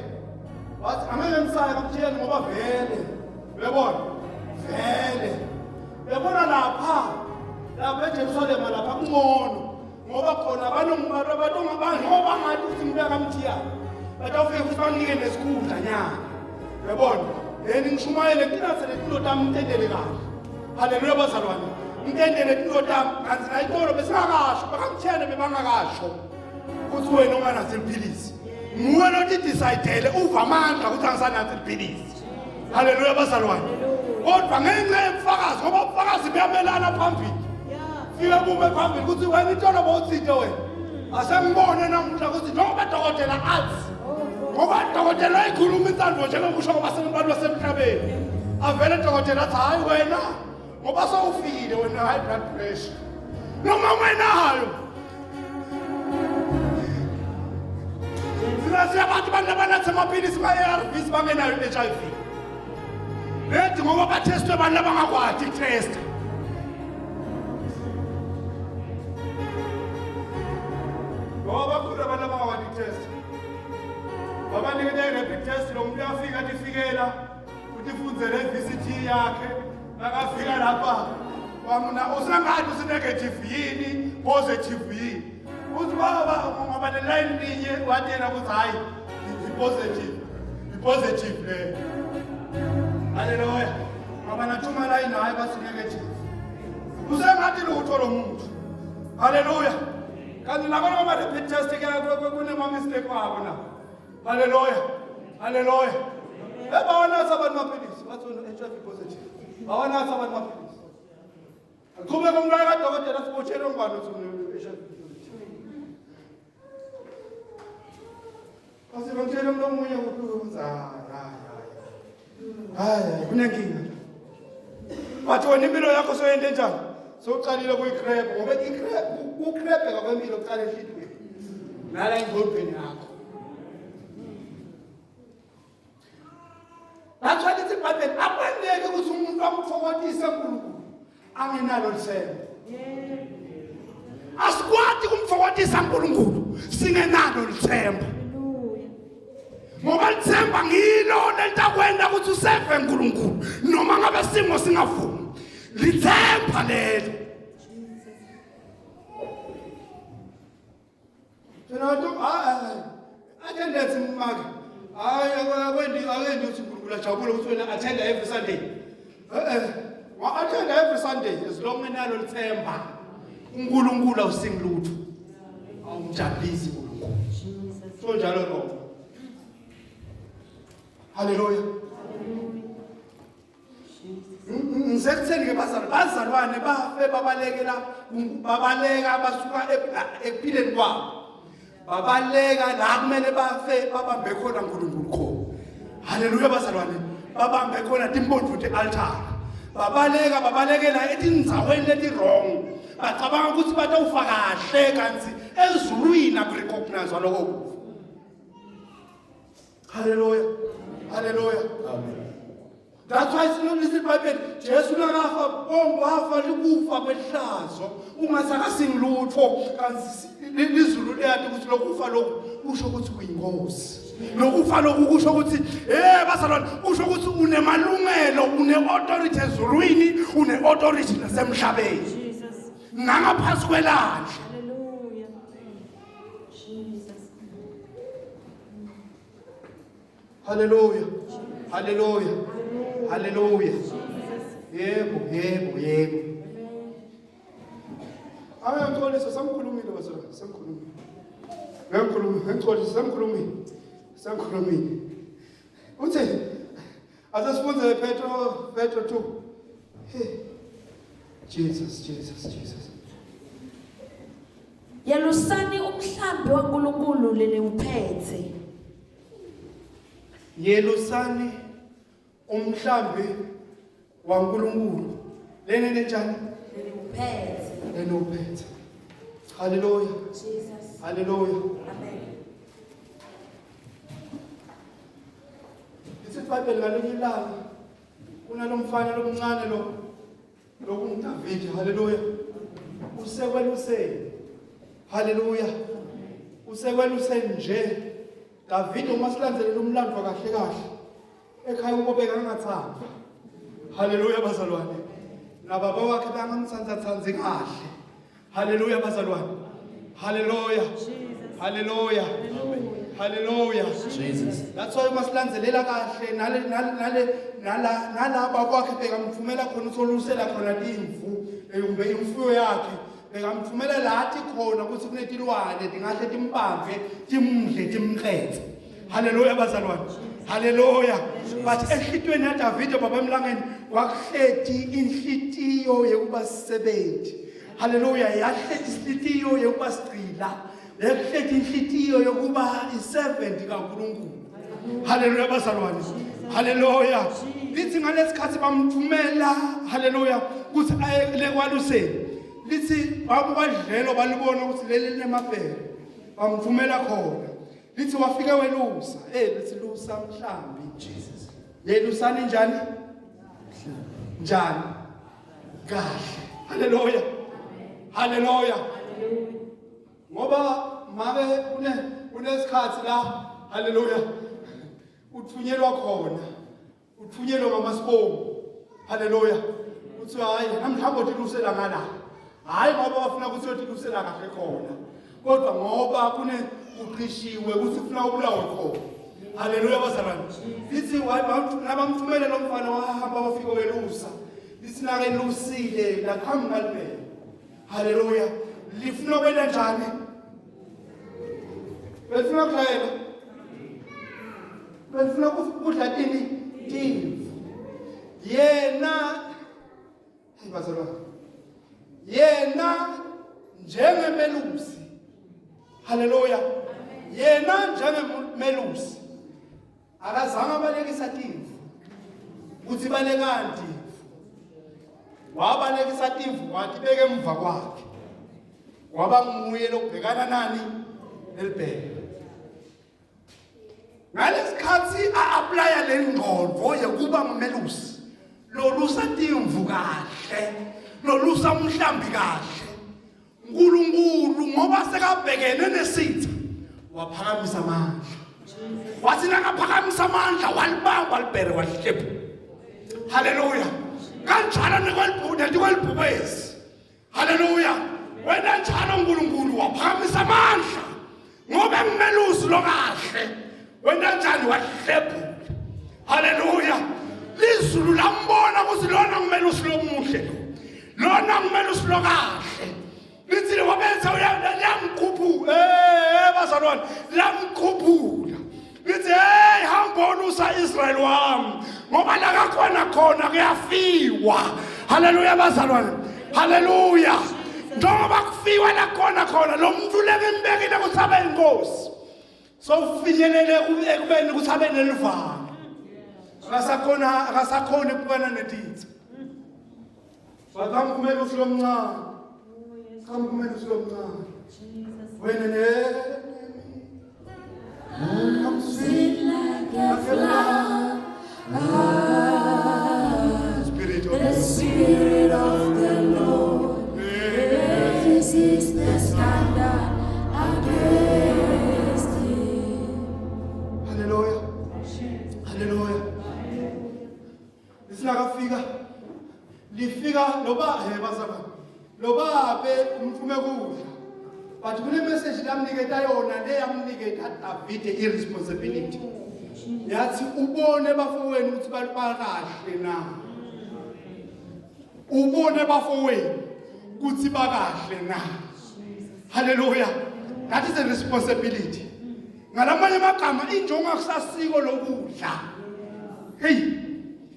Wathi angeke ngisaye kamthiyeni ngoba vele. Uyabona? Vele. Uyabona lapha. Lapha eJerusalema lapha kungcono. Ngoba khona abantu abantu ngoba ngathi ukuthi ngibuya kaMthiyane. Batawufika futhi banginike nesikhundla nyana. Uyabona? Then ngishumayele nginathe letinto tami ngitendele kahle. Haleluya bazalwane. Ngitendele tinto tami kanti nayitolo besingakasho bakaMthiyane bebangakasho ukuthi wena unganathi liphilisi. Nguwe lothi decide uva amandla ukuthi angisanathi liphilisi. Haleluya bazalwane. Kodwa ngenxa yemfakazi ngoba ubufakazi buyamelana phambili. Fika kume phambili ukuthi wena itolo bowuthinte wena. Asengibone namuhla ukuthi njengoba dokotela athi ngoba dokotela ayikhuluma intando njengokusho kwabasebantu basemhlabeni. Avele dokotela athi hayi wena ngoba sewufile wena high blood pressure. Noma ungenayo. Sinathi abantu abantu abanatha amaphilisi ma-ARVs bangenayo i-HIV. Lethi ngoba bathestwe abantu abangakwati ukutesta. Ngoba bakhulu abantu abangakwati ukutesta. Babanikele i-rapid test lo muntu uyafika athi fikela utifundzele i-VCT yakhe nakafika lapha wamna usengathi usi-negative yini positive yini uthi baba ngoba le line linye wathi yena ukuthi hhayi i-positive i-positive leyo haleluya ngoba nathuma line hhayi bathi negative usengathi lutho lo muntu haleluya kanti labona bama-rapid test kunema-mistake wabo na haleluya haleluya ebawanatha abantu maphilisi bathi wena-h i v positive bawanatha abantu maphilisi Aqhubeka umntwana kadokotela sibotshele ngubani uthi une-HIV positive. Kwase bamtshela umuntu omunye ukuthi hayi hayi hayi hayi kunenkinga. Wathi wena impilo yakho soyente njani? Sowuqalile kuyi-crab ngoba i-crab ukucrabheka kwempilo kuqala enhlitweni. Nala engqondweni yakho. That's why lithi iBhayibheli akwenzeki ukuthi umuntu amthokozise uNkulunkulu angenalo lithemba. Asikwati kumthokozisa uNkulunkulu singenalo lithemba. Ngoba lithemba ngilo lelitakwenda ukuthi useve uNkulunkulu noma ngabe simo singavumi. Lithemba lelo. Thina nto hayi attendance make. Hayi akwendi akendi ukuthi uNkulunkulu ajabule ukuthi wena attend every Sunday. Eh eh. Wa attend every Sunday as long enalo lithemba. uNkulunkulu awusingilutho. Awumjabulisi uNkulunkulu. So njalo lokho. Hallelujah. Ngisekutheni ke bazalwane bazalwane bafe babalekela babaleka basuka ekuphileni kwabo babaleka la kumele bafe babambe khona uNkulunkulu khona haleluya bazalwane babambe khona timbondvo te-altare babaleka babalekela etindzaweni leti-wrong bacabanga ukuthi batawufa kahle kanti ezulwini akurecognize loko kufa Haleluya. Haleluya. Amen. That's why sinolisa iBhayibheli Jesu nakafa bonke wafa likufa kwehlazo ungasakasingi lutho kanti lizulu liyati ukuthi lokufa lokhu kusho ukuthi uyinkosi lokufa lokhu kusho ukuthi eh bazalwane kusho ukuthi unemalungelo une-authority ezulwini une-authority nasemhlabeni nangaphansi kwelandle Haleluya. Haleluya. Haleluya. Yebo, yebo, yebo. Ake ngixolise sengikhulumile bazalwane, sengikhulumile. Ngikhulumile, ngixolise sengikhulumile. Sengikhulumile. Uthi ase sifunde Petro Petro 2. Hey. Jesus, Jesus, Jesus. Yelusani umhlambi waNkulunkulu leniwuphethe. Yelusani umhlambi waNkulunkulu leni lenjani? Leniwuphethe. Leniwuphethe. Hallelujah. Jesus. Hallelujah. Amen. Lithi iBhayibheli ngalinye ilanga kunalomfana lomncane lo lokunguDavide haleluya usekweluseni haleluya usekweluseni nje Davide uma silandzelela umlando kahle kahle ekhaya kubo bekangathandwa haleluya bazalwane nababa wakhe bangamthandza thandzi kahle haleluya bazalwane Hallelujah. Hallelujah. Hallelujah. Jesus. That's why uma silandzelela kahle nale nale nala nalaba kwakhe bekamthumela khona utholusela khona timvu kumbe imfuyo yakhe bekamthumela lathi khona ukuthi kunetilwane tingahle timbambe timdle timqedze. Hallelujah bazalwane. Hallelujah. But enhlitweni yaDavide baba emlangeni wakuhleti inhlitiyo yekuba sisebenzi. Hallelujah yahleti inhlitiyo yekuba sigcila. Yakuhleti inhlitiyo yokuba iservant kaNkulunkulu. Hallelujah bazalwane. Hallelujah. Lithi ngalesikhathi bamthumela hallelujah ukuthi aye lekwaluseni. Lithi babukwadlelo balibona ukuthi leli linemabhele. Bamthumela khona. Lithi wafike welusa. Eh lithi lusa mhlambi Jesus. Yelusani njani? Njani? Kahle. Hallelujah. Hallelujah. Ngoba make kune kunesikhathi la hallelujah uthunyelwa khona uthunyelwa ngamasibongo haleluya uthi hayi namhlanje otilusela ngala hayi ngoba bafuna ukuthi otilusela kahle khona kodwa ngoba kune uqhishiwe ukuthi ufuna ubulawe khona haleluya bazalwane lithi nabamthumele lo mfana wahamba wafika welusa lithi nakelusile laqhamuka libhele haleluya lifuna kwenta njani belifuna kudlayela belifuna kudla tini timvu yena bazalwane yena njengemelusi haleluya yena njengemelusi akazange abalekisa timvu kuthi balekani timvu wabalekisa timvu wathi beke emva kwakhe waba nguye lokubhekana nani nelibheke ngalesikhathi a-aplaya le ngqondo yokuba ngumelusi lolusa timvu kahle lolusa umhlambi kahle uNkulunkulu ngoba sekabhekene nesitha waphakamisa amandla wathi nakaphakamisa amandla walibamba libhere walihlephu haleluya kanjalo netikwelibhubesi haleluya wena njalo uNkulunkulu waphakamisa amandla ngoba ngimelusi lokahle wena njani wahlephula haleluya lizulu lambona ukuthi lona ngumelusi lomuhle lo lona ngumelusi lokahle lithi wabenza liyamkhuphula eh bazalwane lamkhuphula lithi hey hamba olusa Israel wami ngoba la kakhona khona kuyafiwa haleluya bazalwane haleluya njengoba kufiwa la khona khona lo muntu lengimbekile ukuthi abe inkosi sowufinyelele ekubeni ukuthi abe neluvalo akasakhona akasakhoni ukubana netitha Wakamkumela usilomncane. Kamkumela usilomncane. Wena ne Comes in like a flood. Spirit of The Spirit of the Lord raises the standard against him. Hallelujah. Hallelujah. Lisinakafika lifika loba he bazalwane lobabe umthume kudla but kule message lamniketa yona le yamniketa Davide irresponsibility yathi ubone bafowenu ukuthi bakahle na ubone bafowenu ukuthi bakahle na haleluya that is a responsibility ngalamanye amagama injongo akusasiko lokudla hey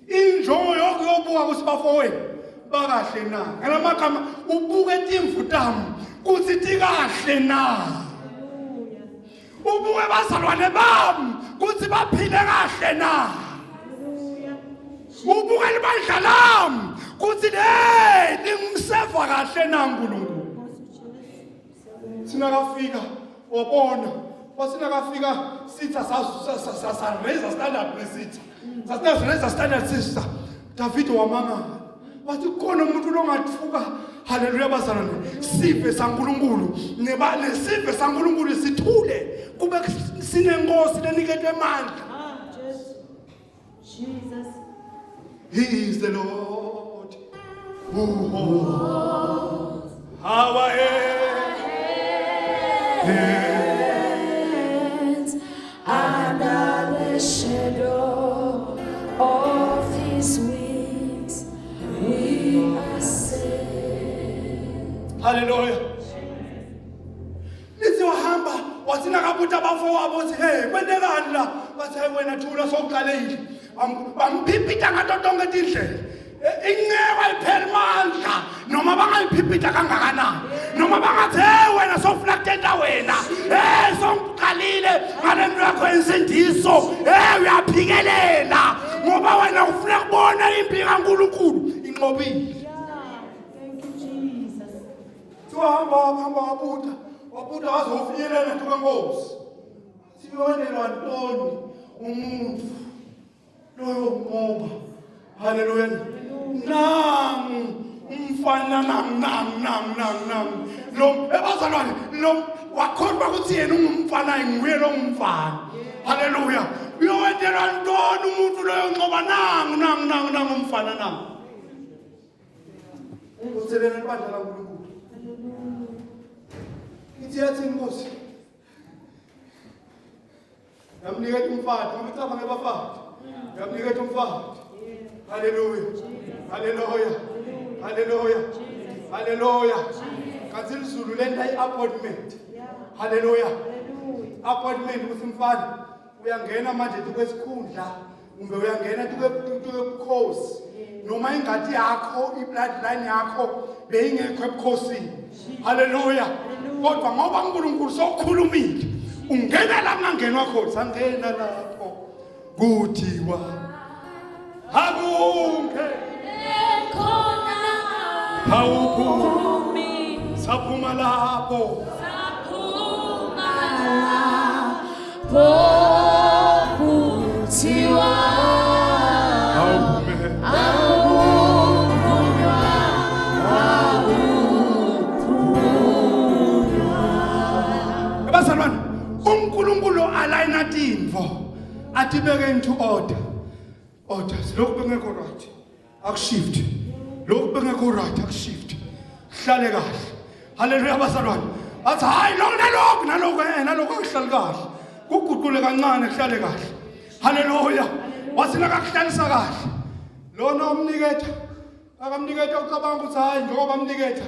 injongo yokuyobuka ukuthi bafowenu bakahle na ngalamagama ubuke timvu tami kuthi tikahle na ubuke bazalwane bami kuthi baphile kahle na ubuke libandla lami kuthi le lingimseva kahle na uNkulunkulu Thina kafika wabona wasina kafika sitha sa raise standard nesitha sasina raise standard sister David wamangala wathi khona umuntu longathuka haleluya bazalwane sive saNkulunkulu neba lesive saNkulunkulu sithule kube sinenkosi leniketwe amandla Ah, Jesus. He is the Lord who holds our hand. hands, under the shadow of his wings, we are safe. Haleluya. Lithi wahamba wathi nakabuta abafowabo uthi hey kwentekani la bathi hayi wena thula sowuqalile bamphiphitha ngato tonke tindlela e, inceku ayipheli mandla noma bangayiphiphitha kangakanani noma bangathi hey wena sowufuna kutenta wena hey sowuqalile ngale nto yakho yensindiso hey uyaphikelela ngoba wena ufuna kubona impi kaNkulunkulu inqobile. Wahamba wahamba wabuta wabuta waze wafinyelela nto kwenkosi. Siyowenelwa ntoni umuntu loyo ngoba haleluya nangu umfana nangu nangu nangu nangu nangu lo ebazalwane lo wakholwa ukuthi yena ungumfana nguye lo ngumfana haleluya uyowentelwa ntoni umuntu loyo ncoba nangu nangu nangu nangu umfana nangu Usebenza ibandla laNkulunkulu. Ithi yathi inkosi. Yamniketa umfati, ngoba icabanga ebafati. Yamniketa umfati. Haleluya. Haleluya. Haleluya. Haleluya. Kanti izulu lenta i-appointment. Haleluya. Appointment ukuthi mfana uyangena manje tukwesikhundla kumbe uyangena tukebukhosi noma ingadi yakho i-bloodline yakho beyingekho ebukhosini haleluya kodwa ngoba uNkulunkulu sokhulumile ungena la kungangenwa khona sangena lapho kuthiwa akunge awuphumi saphuma lapho saphuma lapho kuthiwa awuphume awuphunywa Ebazalwane uNkulunkulu alayina tintfo atibeke into order order lokhu bengekho right akushift lokhu bengekho right akushift hlale kahle haleluya bazalwane athi hayi lokhu nalokhu nalokhu eh nalokhu akuhlali kahle kuguqule kancane kuhlale kahle haleluya wathi nakakuhlalisa kahle lona umniketha akamniketha ucabanga ukuthi hayi njengoba amniketha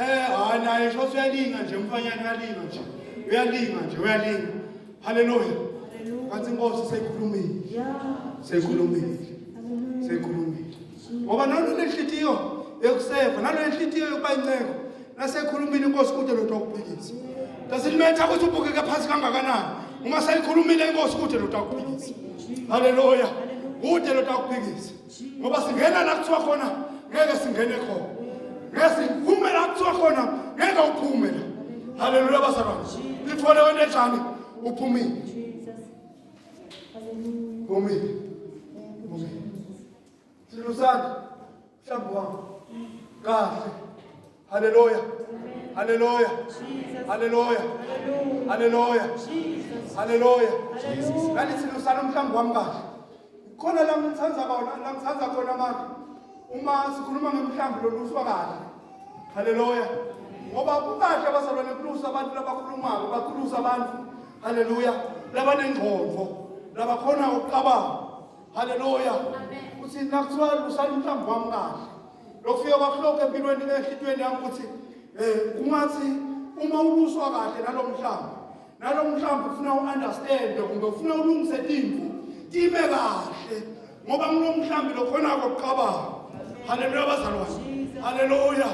eh hayi naye sho uyalinga nje umfanyana uyalinga nje uyalinga nje uyalinga haleluya kanti inkosi seyikhulumile seyikhulumile seyikhulumile ngoba nalo lenhlitiyo yokuseva nalo lenhlitiyo yokuba inceko nasekhulumile inkosi kude lutho akuphikisa dasilimetha ukuthi ubukeke phansi kangakanani uma seyikhulumile inkosi kude lutho akuphikisa haleluya kude lutho akuphikisa ngoba singena la kuthiwa khona ngeke singene khona ngeke siphume la kuthiwa khona ngeke uphume la haleluya bazalwane lithole wena enjani uphumile phumile phumile silusani mhlawumbe wami kahle haleluya haleluya haleluya haleluya haleluya nalithi lusana umhlambi wami kahle khona la ngithanda khona la ngithanda khona manje uma sikhuluma ngemhlambi loluswa kahle haleluya ngoba kukahle abazalwane kulusa abantu labakhulumayo bakhulusa abantu haleluya labanengqondo labakhona ukucabanga haleluya uthi nakuthiwa lusana umhlambi wami kahle lokufika kwakuhlokho empilweni enhlitiyweni yami ukuthi um kungathi uma uluswa kahle nalo mhlambi nalo mhlambi ufuna u-understande kumbe ufuna ulungise timvu time kahle ngoba kulo mhlambi lokhonako kucabanga haleluya bazalwane haleluya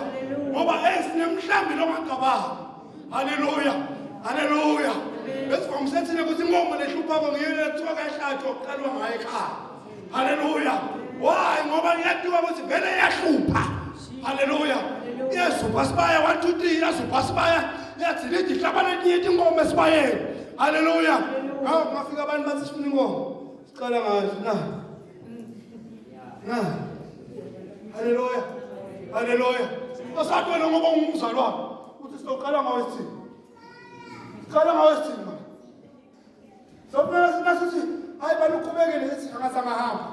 ngoba esinemhlambi longacabangi haleluya haleluya besivamise thina ukuthi inkomo lehluphako ngiyo lethiwa kayihlatshwa kuqalwa ngayo ekhaya haleluya why ngoba iyatiwa ukuthi vele iyahlupha haleluya iyazupha sibaya 1 2 3 iyazupha sibaya iyathi lithi hlabana etinye tinkomo esibayeni haleluya ngawo kungafika abantu bathi sifuna inkomo sicela ngazo na na haleluya haleluya asathi wena ngoba ungumzalwane uthi sizoqala ngawesithini siqala ngawesithini manje Sokumele sinasithi hayi baluqhubekele sithi angasangahamba.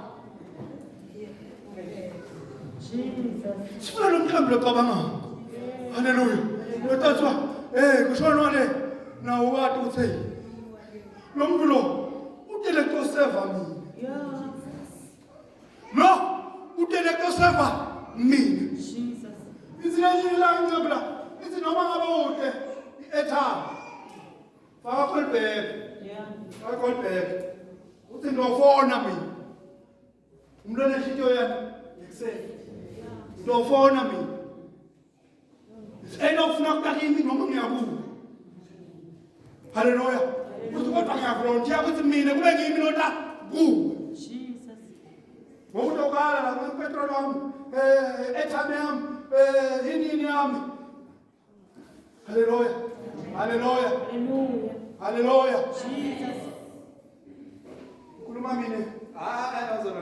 Sifuna lo mhlambi locabangayo. Haleluya. Lothathwa eh kushonwa le. Nawo wathi ukuthi hey lo muntu lo utele kutoseva mina. Lo utele kutoseva mina. Jesus. Ithi lenye ilanga inceku la ithi noma ngabe ude i-airtime faka call back. Yeah. Faka call back. Uthi ndofona mina. Umuntu onenhlitiyo yani ekuseni. Ndofona mina. Enofuna kutakimi noma ngiyakuwe. Haleluya. Uthi kodwa ngiyavolontiya ukuthi mina kube ngimi lota kuwe. Jesus. Ngokuthi okala la kupetrol wami, eh airtime yami, eh yini yami. Haleluya. Haleluya. Hallelujah. Haleluya. Jesus. Khuluma mina. Hayi azona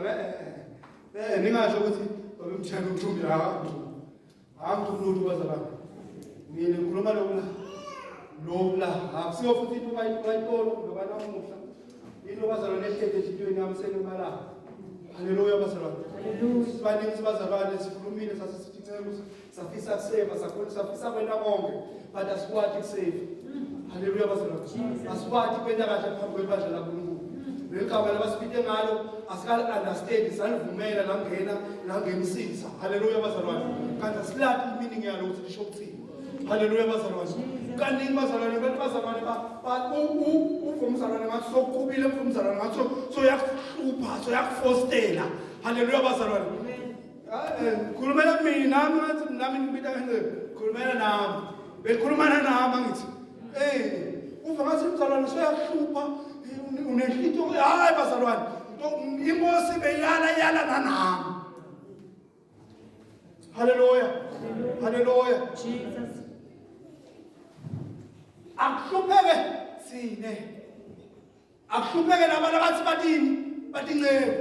eh ningasho ukuthi babemthanda umthumbi la. Angithumi lutho bazalwane. Mina ngikhuluma lokhu la. Lokhu la akusiyo futhi into bayitolo kumbe banamuhla. Into bazalwane ehlede enhlitiyweni yami sengimala. Haleluya bazalwane. Hallelujah. Sibaningi sibazalwane sikhulumile sase sithi nceku safisa kuseva sakhona safisa kwenta konke but asikwati kuseva. Haleluya bazalwane. Asikwati kwenta kahle phambi kwebandla laNkulunkulu. Leli gama labasibite ngalo asikali understand salivumela langena langenisisa. Haleluya bazalwane. Kanti asilati meaning yalo ukuthi lisho ukuthini. Haleluya bazalwane. Kaningi bazalwane abantu bazalwane ba uva umzalwane ngathi sokuqhubile uva umzalwane ngathi soyakuhlupha soyakufostela. Haleluya bazalwane. Khulumela mina nami ngathi nami ngibita kanje khulumela nami. Bekhulumana nami angithi. Uva ngathi umzalwane soyakuhlupha unenhlito hayi bazalwane. Inkosi beyala yala nanami. Haleluya. Haleluya. Jesus. Akuhlupheke sine. Akuhlupheke laba labathi bathini? Bathi nceku.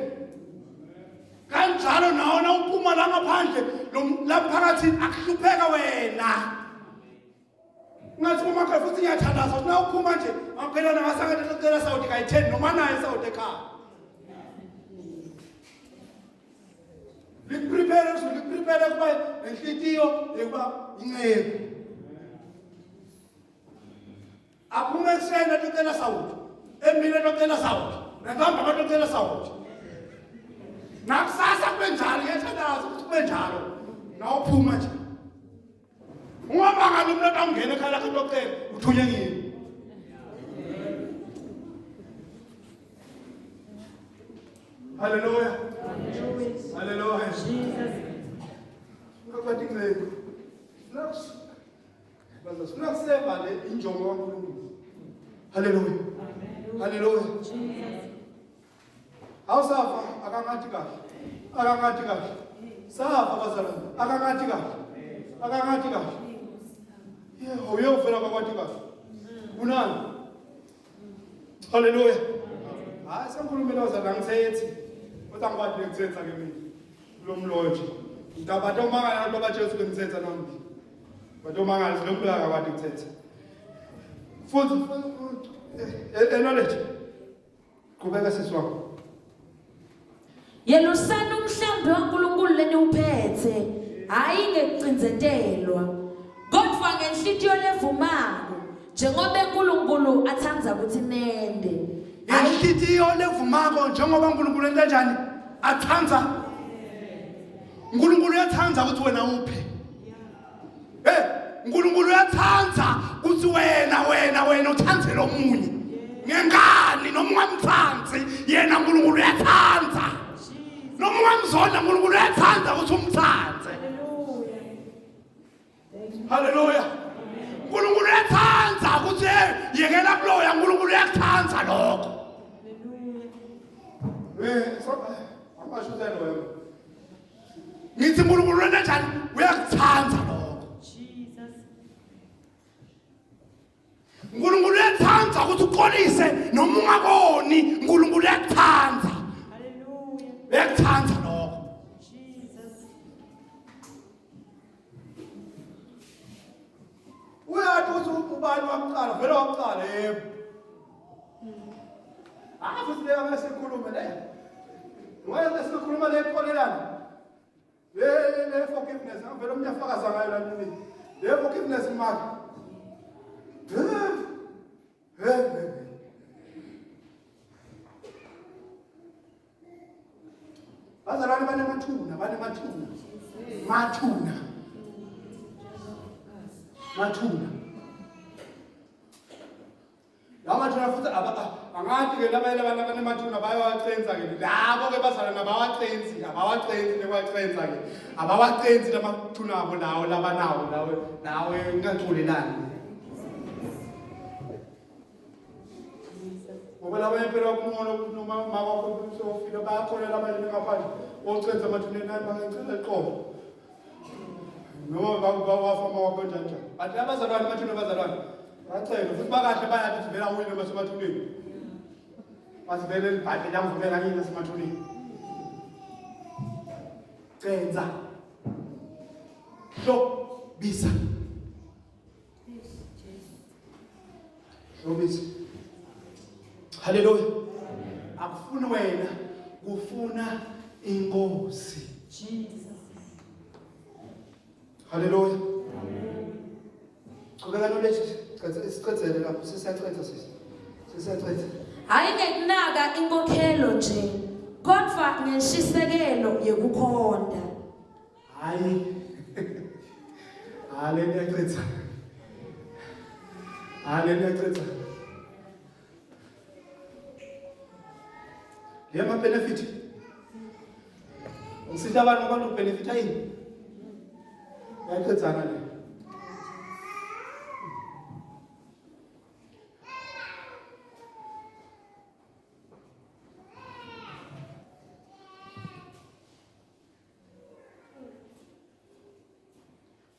Kanjalo nawo na uphuma la ngaphandle lo lamphakathi akuhlupheka wena. Ngathi uma khona futhi ngiyathandaza ukuthi na uphuma nje ngaphela nangasakade ngicela Saudi kayi-10 noma naye Saudi ekhaya. Likuprepare likuprepare kuba nenhlitiyo yokuba inceku. Aphume ekuseni atocela Saudi. Emini atocela Saudi. Nakuhamba atocela Saudi. Nakusasa kube njalo ngiyathandaza ukuthi kube njalo. Nawuphuma nje. Ungabanga lo muntu awungena ekhaya lakho atocela uthunye ngini. Hallelujah. Hallelujah. Jesus. Ngakwathi nceku. Baza sifuna kuseva le injongo kaNkulunkulu. Hallelujah. Hallelujah. Jesus. Awusafa akangathi kahle. Akangathi kahle. Safa bazalwane akangathi kahle. Akangathi kahle. Yebo uyofela kwakwathi kahle. Unani? Hallelujah. Hayi sengikhulumela bazalwane angithethi. Kodwa angikwazi ukuthetha ke mina. Kulo mloyo nje. Ngidabantu omangala abantu abajesu bengithetha nami. Bantu omangala silompela akakwazi ukuthetha. Futhi knowledge. Qhubeka sisi wami. Yelusani umhlambi waNkulunkulu leniwuphethe, hayi ngekucindzetelwa, kodwa ngenhlitiyo levumako, njengoba uNkulunkulu athanda ukuthi nende. Hayi Inhlitiyo levumako njengoba uNkulunkulu enta njani? Athanda. uNkulunkulu uyathanda ukuthi wena uphe. Hey, uNkulunkulu uyathanda ukuthi wena wena wena uthandze lo munye. Ngengani noma ungamthandi yena uNkulunkulu uyathanda. Noma ungamzonda uNkulunkulu uyathanda ukuthi umthande. Hallelujah. uNkulunkulu uyathanda ukuthi hey yekela kuloya uNkulunkulu uyakuthanda lokho. So angasho uselo wena. Ngithi uNkulunkulu wena njani uyakuthanda lokho. Jesus. uNkulunkulu uyathanda ukuthi uxolise noma ungakoni uNkulunkulu uyakuthanda. Hallelujah. Uyakuthanda lokho. Jesus. Uyathi ukuthi ubani wakuqala vele wakuqala yebo. Ah futhi leyo ngeke sikhulume le. Ngeke sikhuluma le xolelana. Le forgiveness ngavela omnye afakaza ngayo la nini. Le forgiveness imali. emathuna. Mathuna. Mathuna. Lawa mathuna futhi angathi ke laba laba abanemathuna bayawacenza ke labo ke bazalwana abawacenzi abawacenzi nekwacenza ke abawacenzi lamathuna abo lawo labanawo lawo lawo ngingaxolelani ngoba labanye phela kuncono noma mama wakho sewufile bayakhona labanye ngaphandle ocenza emathuneni ayi bangacela iqolo noma bawafa uma wakho njani njani but abazalwane emathuneni abazalwane bacele futhi bakahle bayathi ukuthi vele awuyile basemathuneni bathi vele libhayibheli lamvumela kini nasemathuneni cenza hlobisa hlobisa haleluya akufuni wena kufuna inkosi Jesus. Haleluya. Qhubeka knowledge siqedzele lapho sesiyaqeda sisi. Sesiyaqeda. Hayi ngekunaka inkokhelo nje kodwa ngenshisekelo yekukhonta. Hayi. Haleluya qeda. Haleluya qeda. Le ma benefit. Usita abantu abantu benefit yini? Yaqedzana le.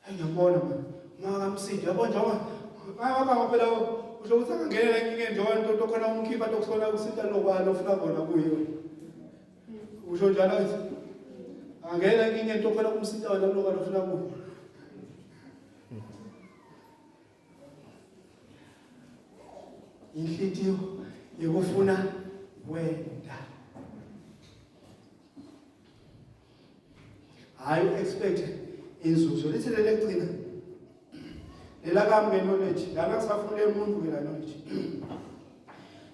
Hayi ngiyambona manje. Makamsidi yabo njengoba ngaba phela usho ukuthi angangenela enkingeni njengoba into khona umkhipha tokusola ukusita lokwalo ofuna kona kuye. Usho njalo nje. Angena enkingeni into khona umsita wena lokwalo ofuna kuye. Inhlitiyo yekufuna wenda. Hayi u-expect inzuzo lithi leli ekugcina lelakami nge-knowledge lana kusafuna umuntu ke la knowledge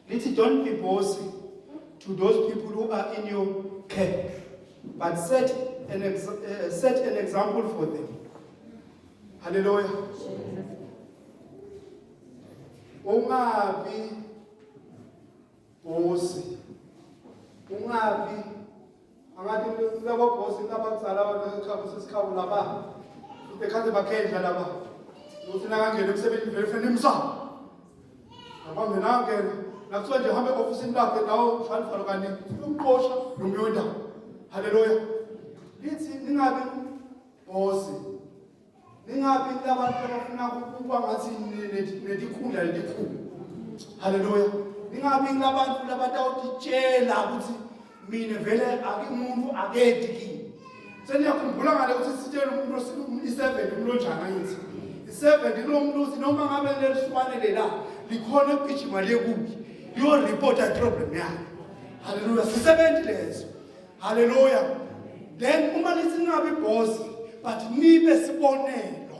lithi don't be bossy to those people who are in your care but set an, ex set an example for them haleluya ungabi bossy ungabi angathi labo boss labadzala abakhabu sesikhabu laba bekhathi bakhendla laba uthi nakangena emsebenzini vele fanele imsamo abangena ngena nakuthiwa nje hambe e-ofisini lakhe nawo ushaya kani umqosha nomyonda haleluya lithi ningabi boss Ningabi labantu abafuna ukuba ngathi netikhundla lelikhulu. Haleluya. Ningabi labantu labatawutitshela ukuthi mina vele akumuntu akedi kimi. Seniyakhumbula ngale ukuthi sitshele umuntu i-seven umuntu onjani angithi. I-seven kulo muntu uthi noma ngabe leliswane lela likhona ukugijima liye kubi. Liyoripota i-problem yakhe. Haleluya. Sisebenzi leso. Haleluya. Then uma lithi ningabi boss but nibe sibonelo.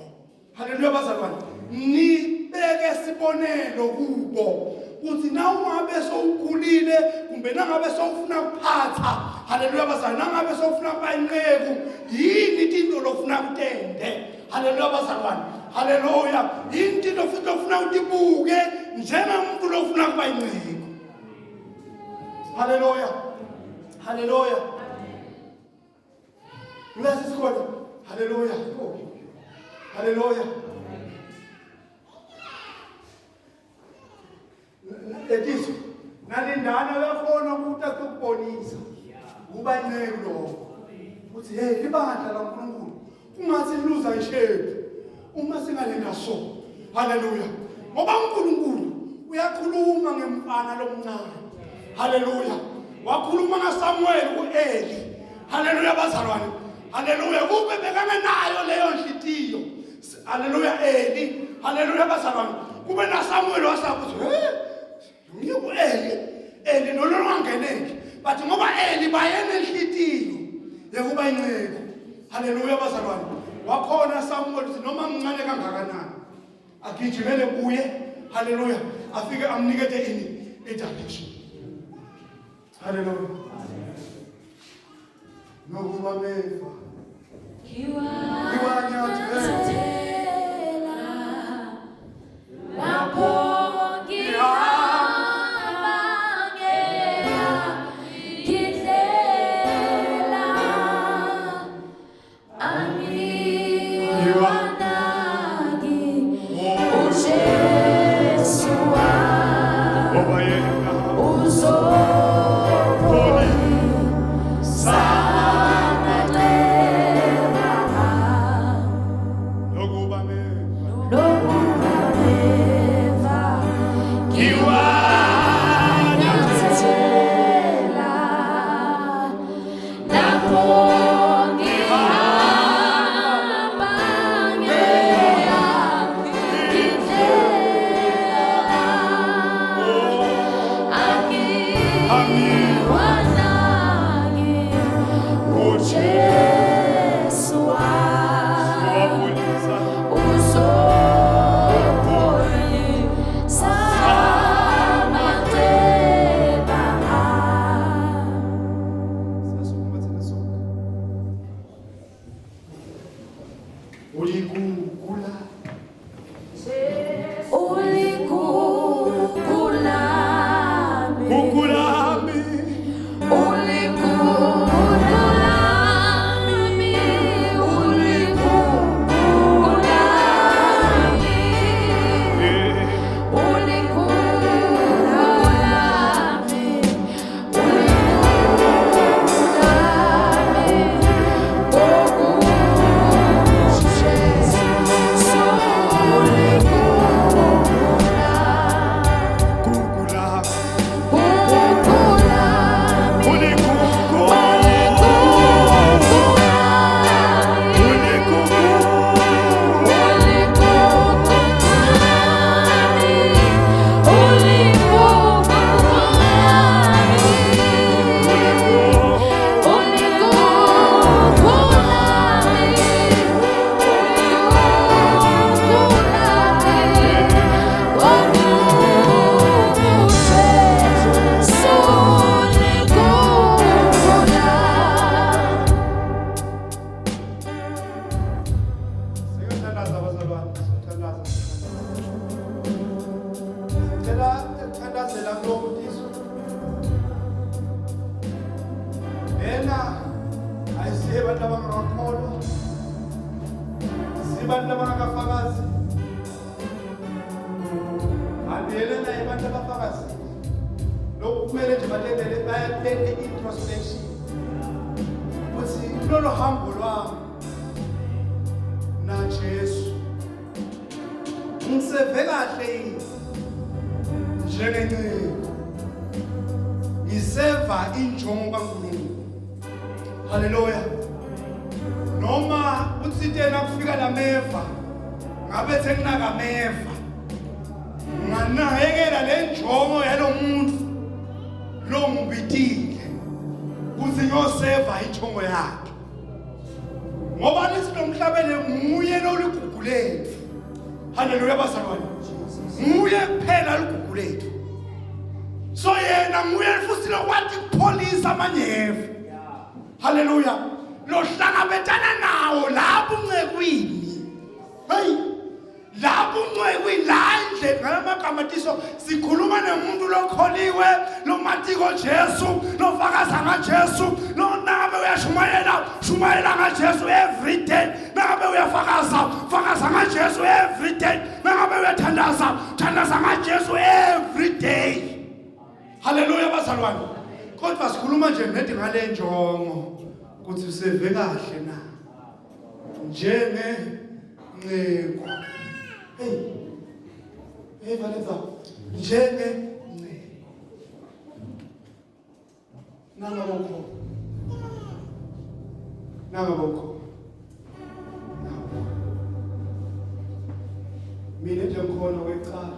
Haleluya bazalwane. Nibeke sibonelo kubo. Uthi na ungabe sowukhulile kumbe nangabe sowufuna kuphatha. Haleluya bazalwane. Nangabe sowufuna kuba inceku yini into lofuna kutende. Haleluya bazalwane. Haleluya. Yini into futhi lofuna utibuke njengomuntu lofuna kuba inceku. Haleluya. Haleluya. Ngilasi sikhona. Haleluya. Haleluya. Letiso nalindana uyakhona ukuthi akubonisa kuba inceku lokho uthi hey libandla laNkulunkulu kungathi luza ishape uma singalinda so haleluya ngoba uNkulunkulu uyakhuluma ngemfana lomncane haleluya wakhuluma ngaSamuel kuEli haleluya bazalwane haleluya kube bekangenayo leyo nhliziyo haleluya Eli haleluya bazalwane kube naSamuel wasakuthi he ngiye ku-eli eli lolo lwangeneki but ngoba eli bayenenhlitiyo yekuba inceku haleluya bazalwane wakhona samuel ukuthi noma mncane kangakanani agijimele kuye haleluya afike amnikete ini i-direction haleluya nokuba beva Ngiwanyathela lapho ngihamba ngiyangidlela angiwanaki uJesu wami Ngoba yena uzopholisa amanxeba nokuba meva nokuba meva ngiwanyathela lapho ngihamba ngiyangidlela angiwanaki uJesu wami wapholisa uzopholisa amanxeba ami. Siyasukuma thina sonke. Uligugu la Uligugu lami, gugu lami uligugu lami, uligugu lami. Gugu lami uligugu uligugu Siyothandaza bazalwane, siyothandaza. Sicela ukuthandazela kulo mtiso. Lena ayisiye abantu abangakholwa. Sibantu abangakafakazi. Andiyelena abantu abafakazi. Lokhu kumele nje balendele bayalele introspection. Ukuthi lolu hambo lwami na Jesu ngiseve kahle yini njengenceku ngiseva injongo kaNkulunkulu. Haleluya. Noma uthintena kufika lameva ngabe sekunakameva nganakekela le njongo yalomuntu longibitile kuthi ngiyoseva injongo yakhe ngoba lithi lomhlabele nguye loligugu lethu. Haleluya bazalwane, nguye kuphela ligugu lethu. So yena nguye futhi lokwathi kupholisa amanyevu. Haleluya. Lohlangabetana nawo lapho uncekwini. Hey, lapho uncekwini la endlini ngalamagama tiso sikhuluma nemuntu lokholiwe lomatiko Jesu lofakaza ngaJesu lo nangabe uyashumayela shumayela ngaJesu every day, nangabe uyafakaza fakaza ngaJesu every day, nangabe uyathandaza thandaza ngaJesu every day. Haleluya bazalwane. Kodwa sikhuluma nje nedi ngale njongo ukuthi useve kahle na njenge nceku. Hey, hey Vanessa, njenge nceku. Nangabokho. Nangabokho. Mina nje ngikhona wecala.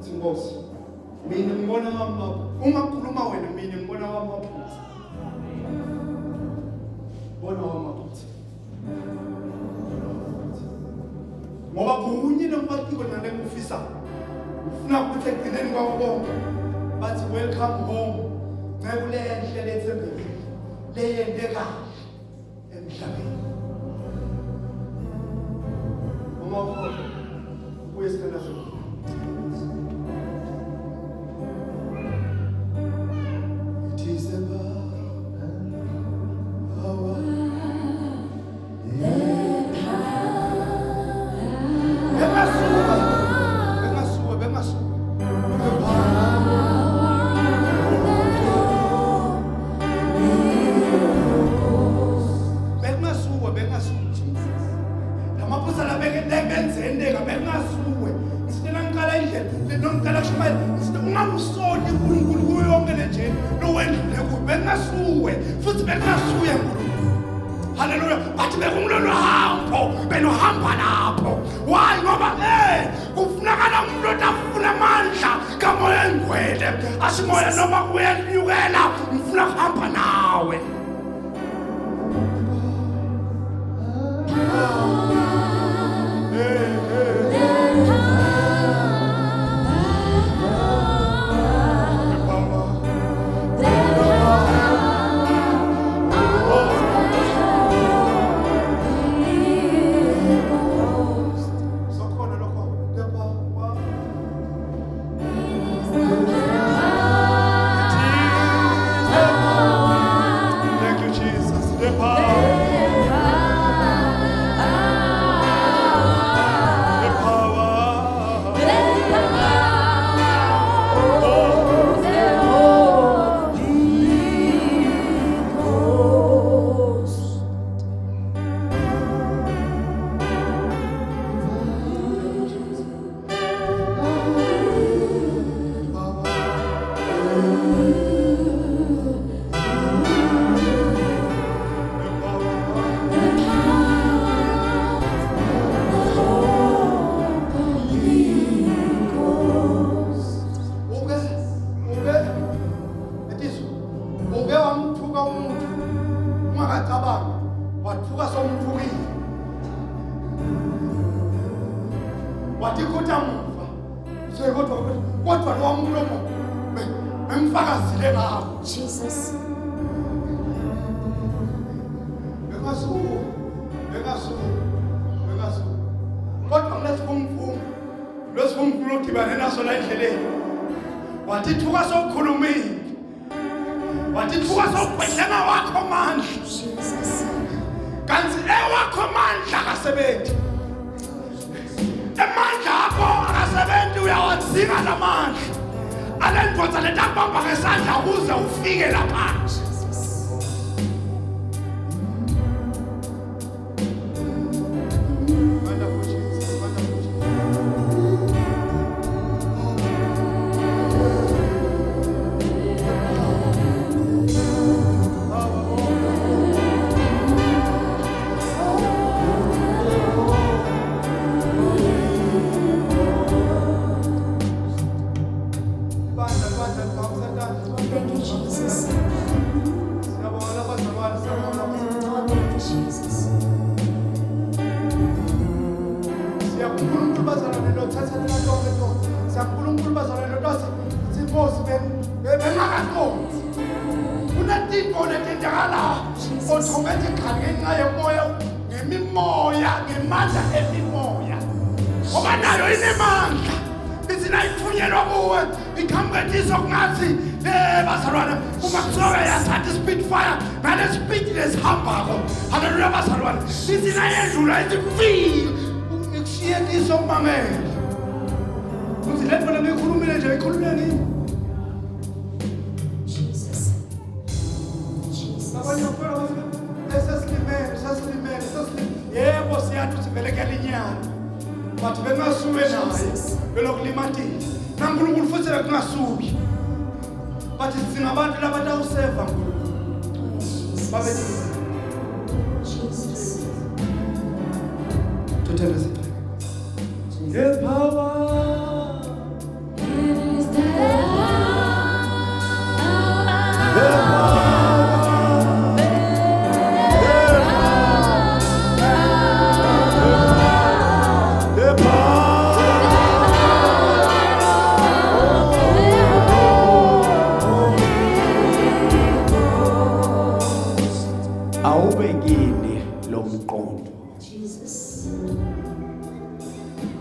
Thi Nkosi. Mina ngibona wami ungakhuluma wena mina ngibona wami maphutha. Bona wami maphutha. Ngoba kunye nomatiko nalengufisa. Ufuna ukuthi ekugcineni kwakho konke bathi welcome home. Nceku lenhle lethembekile. Leyende kahle emhlabeni. Lamaphutha labeke benzendeka bekungasuwe. Ngisitela ngiqala indlela nongiqala kushumayela ngisitela ungamsoli uNkulunkulu kuyo yonke le jeni lowendlule kuyo bekungasuwe futhi bekungasuye uNkulunkulu. Haleluya. Bathi bekumlolo hambo beluhamba lapho. Why ngoba kufunakala umuntu otafuna amandla kamoya engcwele. Asimoya noma kuyenyukela ngifuna kuhamba nawe. Sokhona lokho kepha Thank you, Jesus. The power. The power. Uke uke etiso uke wamthuka umuntu ungakacabangi wathuka somthukile wathi khutha muva kodwa kodwa lo mlomo bemfakazile ngawo. Jesus. Bengasuku bengasuku bengasuku kodwa kulesivunguvungu lwesivunguvungu odibane naso la endleleni wathi thuka sowukhulumile wathi thuka sowugwedlena wakho mandla. Jesus. Kanti ewakho mandla akasebenzi emandla akho akasebenzi uyawadzinga lamandla ale ndoda letakubamba ngesandla ukuze ufike lapha. Wonderful Jesus, wonderful Jesus. Bandla, bandla, bandla, bandla. Thank you, Jesus. Siyabonga bazalwane, siyabonga bazalwane. Oh, thank you, Jesus. Siyakunkulunkulu bazalwane lothatha lonke tono. Siyakunkulunkulu bazalwane lothatha inkosi bengakaqondi. Kunetinto letenzakala automatically ngenxa yemoya ngemimoya ngemandla emimoya. Ngoba nayo inemandla. Ithi nayithunyelwa kuwe iqhamuke kungathi bazalwane uma kuthiwa yathatha i-speed fire ngale speed lesihambako. Haleluya bazalwane. Ithi nayedlula ithi fi ikushiye tiso kumamela. Uthi le nto lebiyikhulumile nje ikhulume ngimi. Jesus. Jesus. Abanye bakholwa bathi esesilimele sesilimele sesilimele. Yebo siyathi ukuthi vele kuyalinyana. But bengasuke naye belokulimatile. NaNkulunkulu futhi bekungasuki. But singabantu labatawuseva Nkulunkulu. Oh, Babe Jesus. Jesus. Tutheleze. The power. It is the The power. Awube kini lo mqondo. Jesus.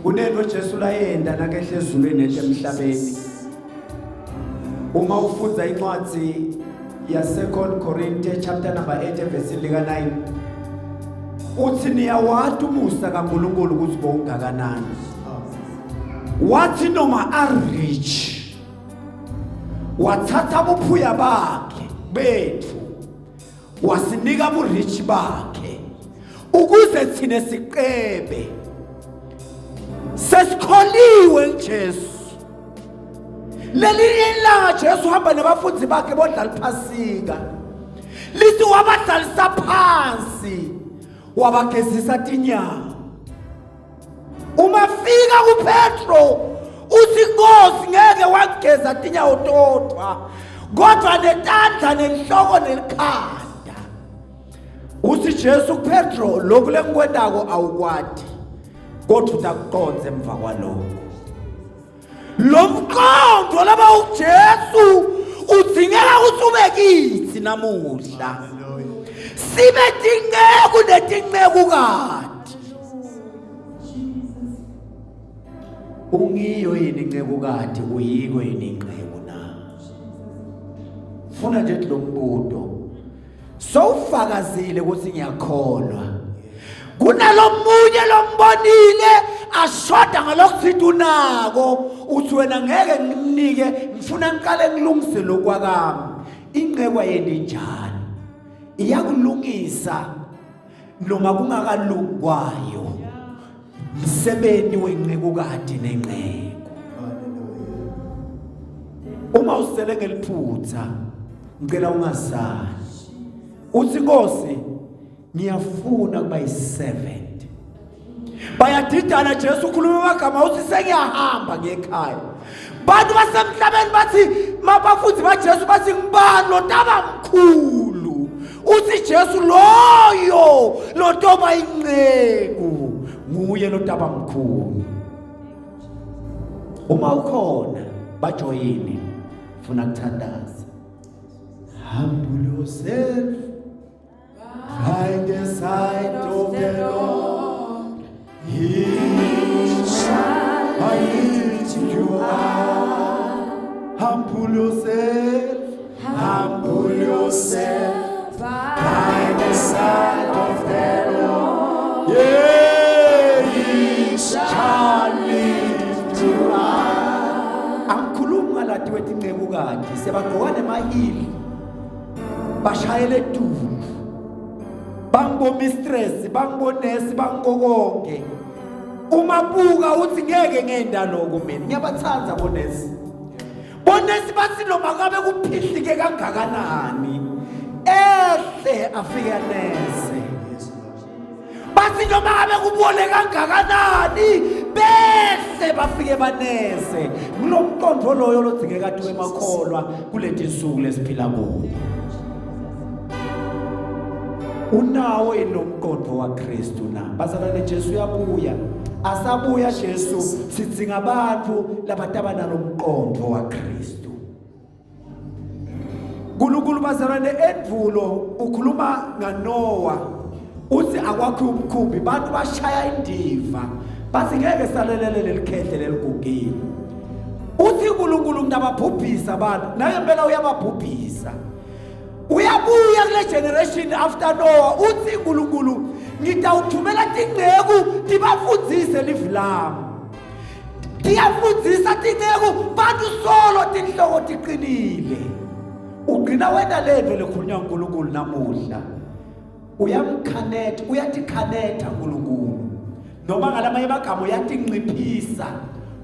Kunento Jesu layenda nakehle ezulwini ehle emhlabeni. Uma ufunda incwadi ya 2 Corinthians chapter number 8 verse lika 9 uthi niyawati umusa kaNkulunkulu ukuthi bowungakanani. Wathi noma a rich wathatha buphuya bakhe bethu wasinika burich bakhe. Ukuze thina siqebe. Sesikholiwe uJesu. Lelinye ilanga Jesu uhamba nabafundi bakhe bodlala iphasika. Lithi wabadlalisa phansi wabagezisa tinyawo. Uma fika kuPetro uthi Nkosi ngeke wageza tinyawo todwa kodwa netandla nenhloko nelikhanda. Uthi Jesu kuPetro lokhu lengikwendako awukwati kodwa utakuqonza emva kwalokho. Lo mqondo laba uJesu udzingeka ukuthi ube kithi namuhla. Sibe tinceku netincekukati. Ungiyo yini incekukati uyiko yini inceku na? Funa nje lo mbuto. Sowufakazile ukuthi ngiyakholwa. Kunalomunye lombonile ashoda ngalokuthinta unako uthi wena ngeke ngimnike ngifuna ngiqale ngilungise lokwakami. Ingcekwa yeni njalo. Iyakulungisa noma kungakalungi kwayo. Msebenzi wencekukati nenceku. Uma usele ngeliphutha ngicela ungasali. Uthi Nkosi ngiyafuna kuba yi-servant. Bayadidana Jesu ukhuluma amagama uthi sengiyahamba ngekhaya. Bantu basemhlabeni bathi mabafundi baJesu bathi ngibani lotaba mkhulu. Uthi Jesu loyo lotoba inceku nguye lotaba mkhulu. Uma ukhona bajoyini funa kuthandaza. Humble yourself by the side of the Lord. He shall lift you up. Humble yourself, humble yourself by the side of the Lord. Yeah, he shall lift you up. Angikhulumi ngalati wetincekukati sebagqoka nemahili bashayele etulu bangibo-mistress bangibonesi bangikokonke uma buka uthi ngeke ngenda lokho mina ngiyabathanda bonesi bonesi bathi noma ngabe kuphihlike kangakanani ehle afike nese bathi noma ngabe kubole kangakanani bese bafike baneze kulo mqondo loyo lodingeka tuwe emakholwa kuleti nsuku lesiphila kuyo unawo yini lo mqondo waKristu na bazalwane Jesu uyabuya asabuya Jesu sidzinga abantu labataba nalo mqondo waKristu uNkulunkulu bazalwane endvulo ukhuluma ngaNoah uthi akwakhe umkhumbi bantu bashaya indiva bathi ngeke salelele lelikhehle leligugile uthi uNkulunkulu ngiyababhubhisa abantu naye impela uyababhubhisa uyabuya kule generation after Noah uthi uNkulunkulu ngitawuthumela tinceku tibafundise livi lami tiyafundzisa tinceku bantu solo tinhloko tiqinile ugcina wena lento lekhulunywa uNkulunkulu namuhla uyamkhanetha uyatikhanetha uNkulunkulu noma ngalamanye amagama uyatinciphisa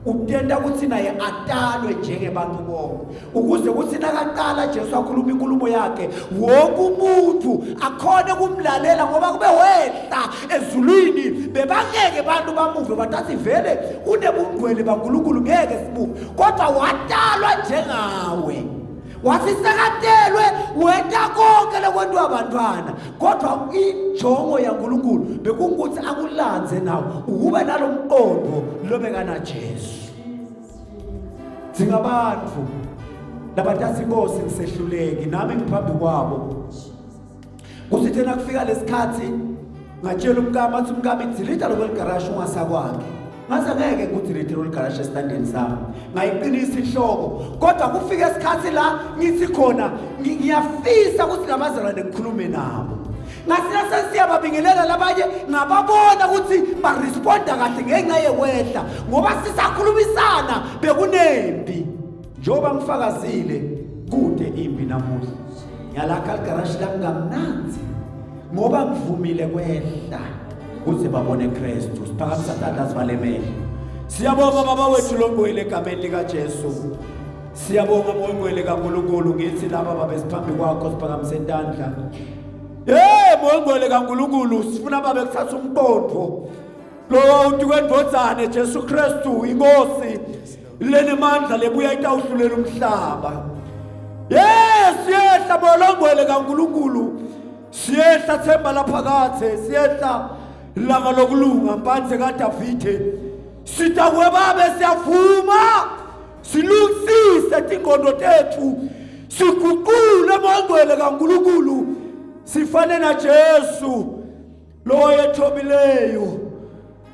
utenta ukuthi naye atalwe njengebantu bonke ukuze kuthi nakaqala Jesu akhuluma inkulumo yakhe wonke umuntu akhone kumlalela ngoba kube wehla ezulwini bebangeke abantu bamuve batathi vele unebungcwele baNkulunkulu ngeke simuve kodwa watalwa njengawe wathi sekatelwe wenta konke lokwentiwa abantwana kodwa injongo yaNkulunkulu bekungukuthi akulanze nawe ukube nalomqondo lobekana Jesu Singabantu labathatha inkosi ngisehluleki nami ngiphambi kwabo. Kusithe nakufika lesikhathi ngatshela umkami athi umkami dilita lokho ligarashi ungasakwakhe. Ngathi angeke ngikudilite lolu garashi esitandeni sami. Ngayiqinisa inhloko. Kodwa kufika isikhathi la ngithi khona ngiyafisa ukuthi labazalwane ngikhulume nabo. Ngasina sesiyababingelela labanye ngababona ukuthi baresponda kahle ngenxa yekwehla ngoba sisakhulumisana bekunempi njengoba ngifakazile kude impi namuhla ngiyalakha ligarashi lami kamnanzi. Ngoba ngivumile kwehla kuze babone Kristu. Siphakamisa tandla sibalemele. Siyabonga baba wethu longwele egameni lika Jesu. Siyabonga moyingwele kaNkulunkulu ngithi laba babe siphambi kwakho siphakamise intandla. Hey moyingwele kaNkulunkulu sifuna babe kuthatha umqondo. Lo uthi kwendvodzana Jesu Kristu inkosi lenemandla lebuya itawuhlulela umhlaba. Yes siyehla moyingwele kaNkulunkulu. Siyehla themba laphakathe siyehla langa lokulunga mpandze kaDavide. Sitakwe babe siyavuma silungisise tingqondo tethu siguqule emongcwele kaNkulunkulu sifane naJesu lo wayethobileyo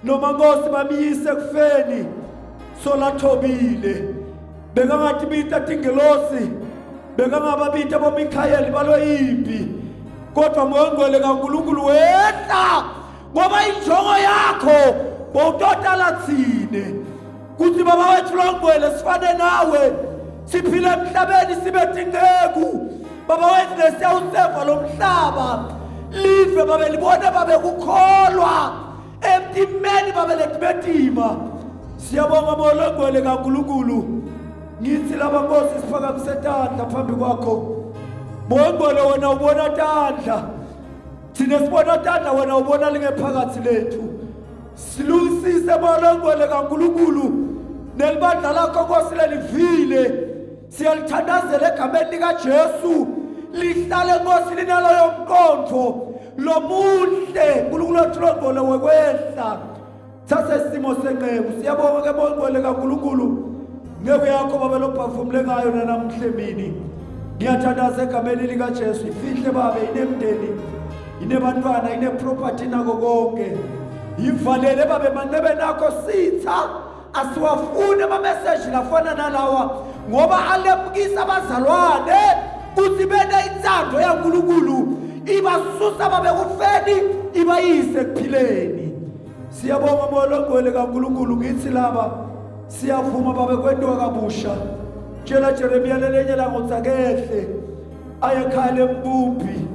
noma Nkosi bamyise ekufeni solathobile bekangathi bita tingelosi bekangababita boMikhayeli baloyimpi kodwa moyongcwele kaNkulunkulu wehla ngoba injongo yakho bowutotala thine kuthi baba wethu longcwele sifane nawe siphile emhlabeni sibe tinceku baba wethu nesiyawuseva lo mhlaba live babe libone babe kukholwa emtimeni babe letibetima siyabonga moya longcwele kaNkulunkulu ngithi laba nkosi siphakamise tandla phambi kwakho moya ongcwele wena ubona tandla thina sibona tandla wena ubona lingephakathi lethu silungisise moya ongcwele kaNkulunkulu nelibandla lakho Nkosi lelivile siyalithandazela egameni likaJesu lihlale Nkosi linaloyo mqondo lomuhle uNkulunkulu wethu longcwele wekwehla thatha isimo senceku siyabonga ke moya ongcwele kaNkulunkulu nceku yakho babe lophefumule ngayo nanamuhla emini ngiyathandaza egameni likaJesu ifihle babe inemndeni inebantwana ineproperty nako konke yivalele babe manxebeni akho sitha asiwafuni amameseji lafana nalawa ngoba alemukisa abazalwane kuthi bene inthando yaNkulunkulu ibasusa babe kufeni ibayise ekuphileni siyabonga moya longcwele kaNkulunkulu ngithi laba siyavuma babe kwentiwa kabusha tshela Jeremiya lelenye langothi akehle aye ekhaya lembumbi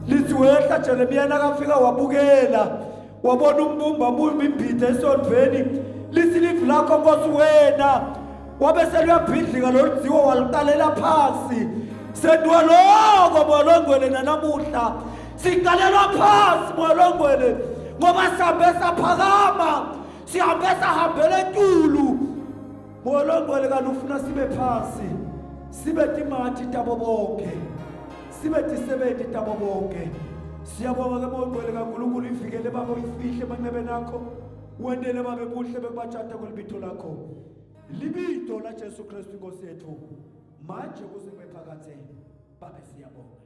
lithi wehla Jeremiya nakafika wabukela wabona umbumbi abumba imbhida esondveni lithi livi lakho nkosi wena wabe seluyabhidlika lolu dziwo waluqalela phansi sentiwa loko moya longcwele nanamuhla siqalelwa phansi moya longcwele ngoba sihambe saphakama sihambe sahambela etulu moya longcwele kanti ufuna sibe phansi sibe timathi tabo bonke sibe tisebenti tabo bonke siyabonga ke moya ongcwele kaNkulunkulu ivikele baba uyifihle emanxebeni akho wendele babe kuhle bekubatshata kwelibitho lakho libito la Jesu Kristu inkosi yethu manje kuze kube phakathe babe siyabonga.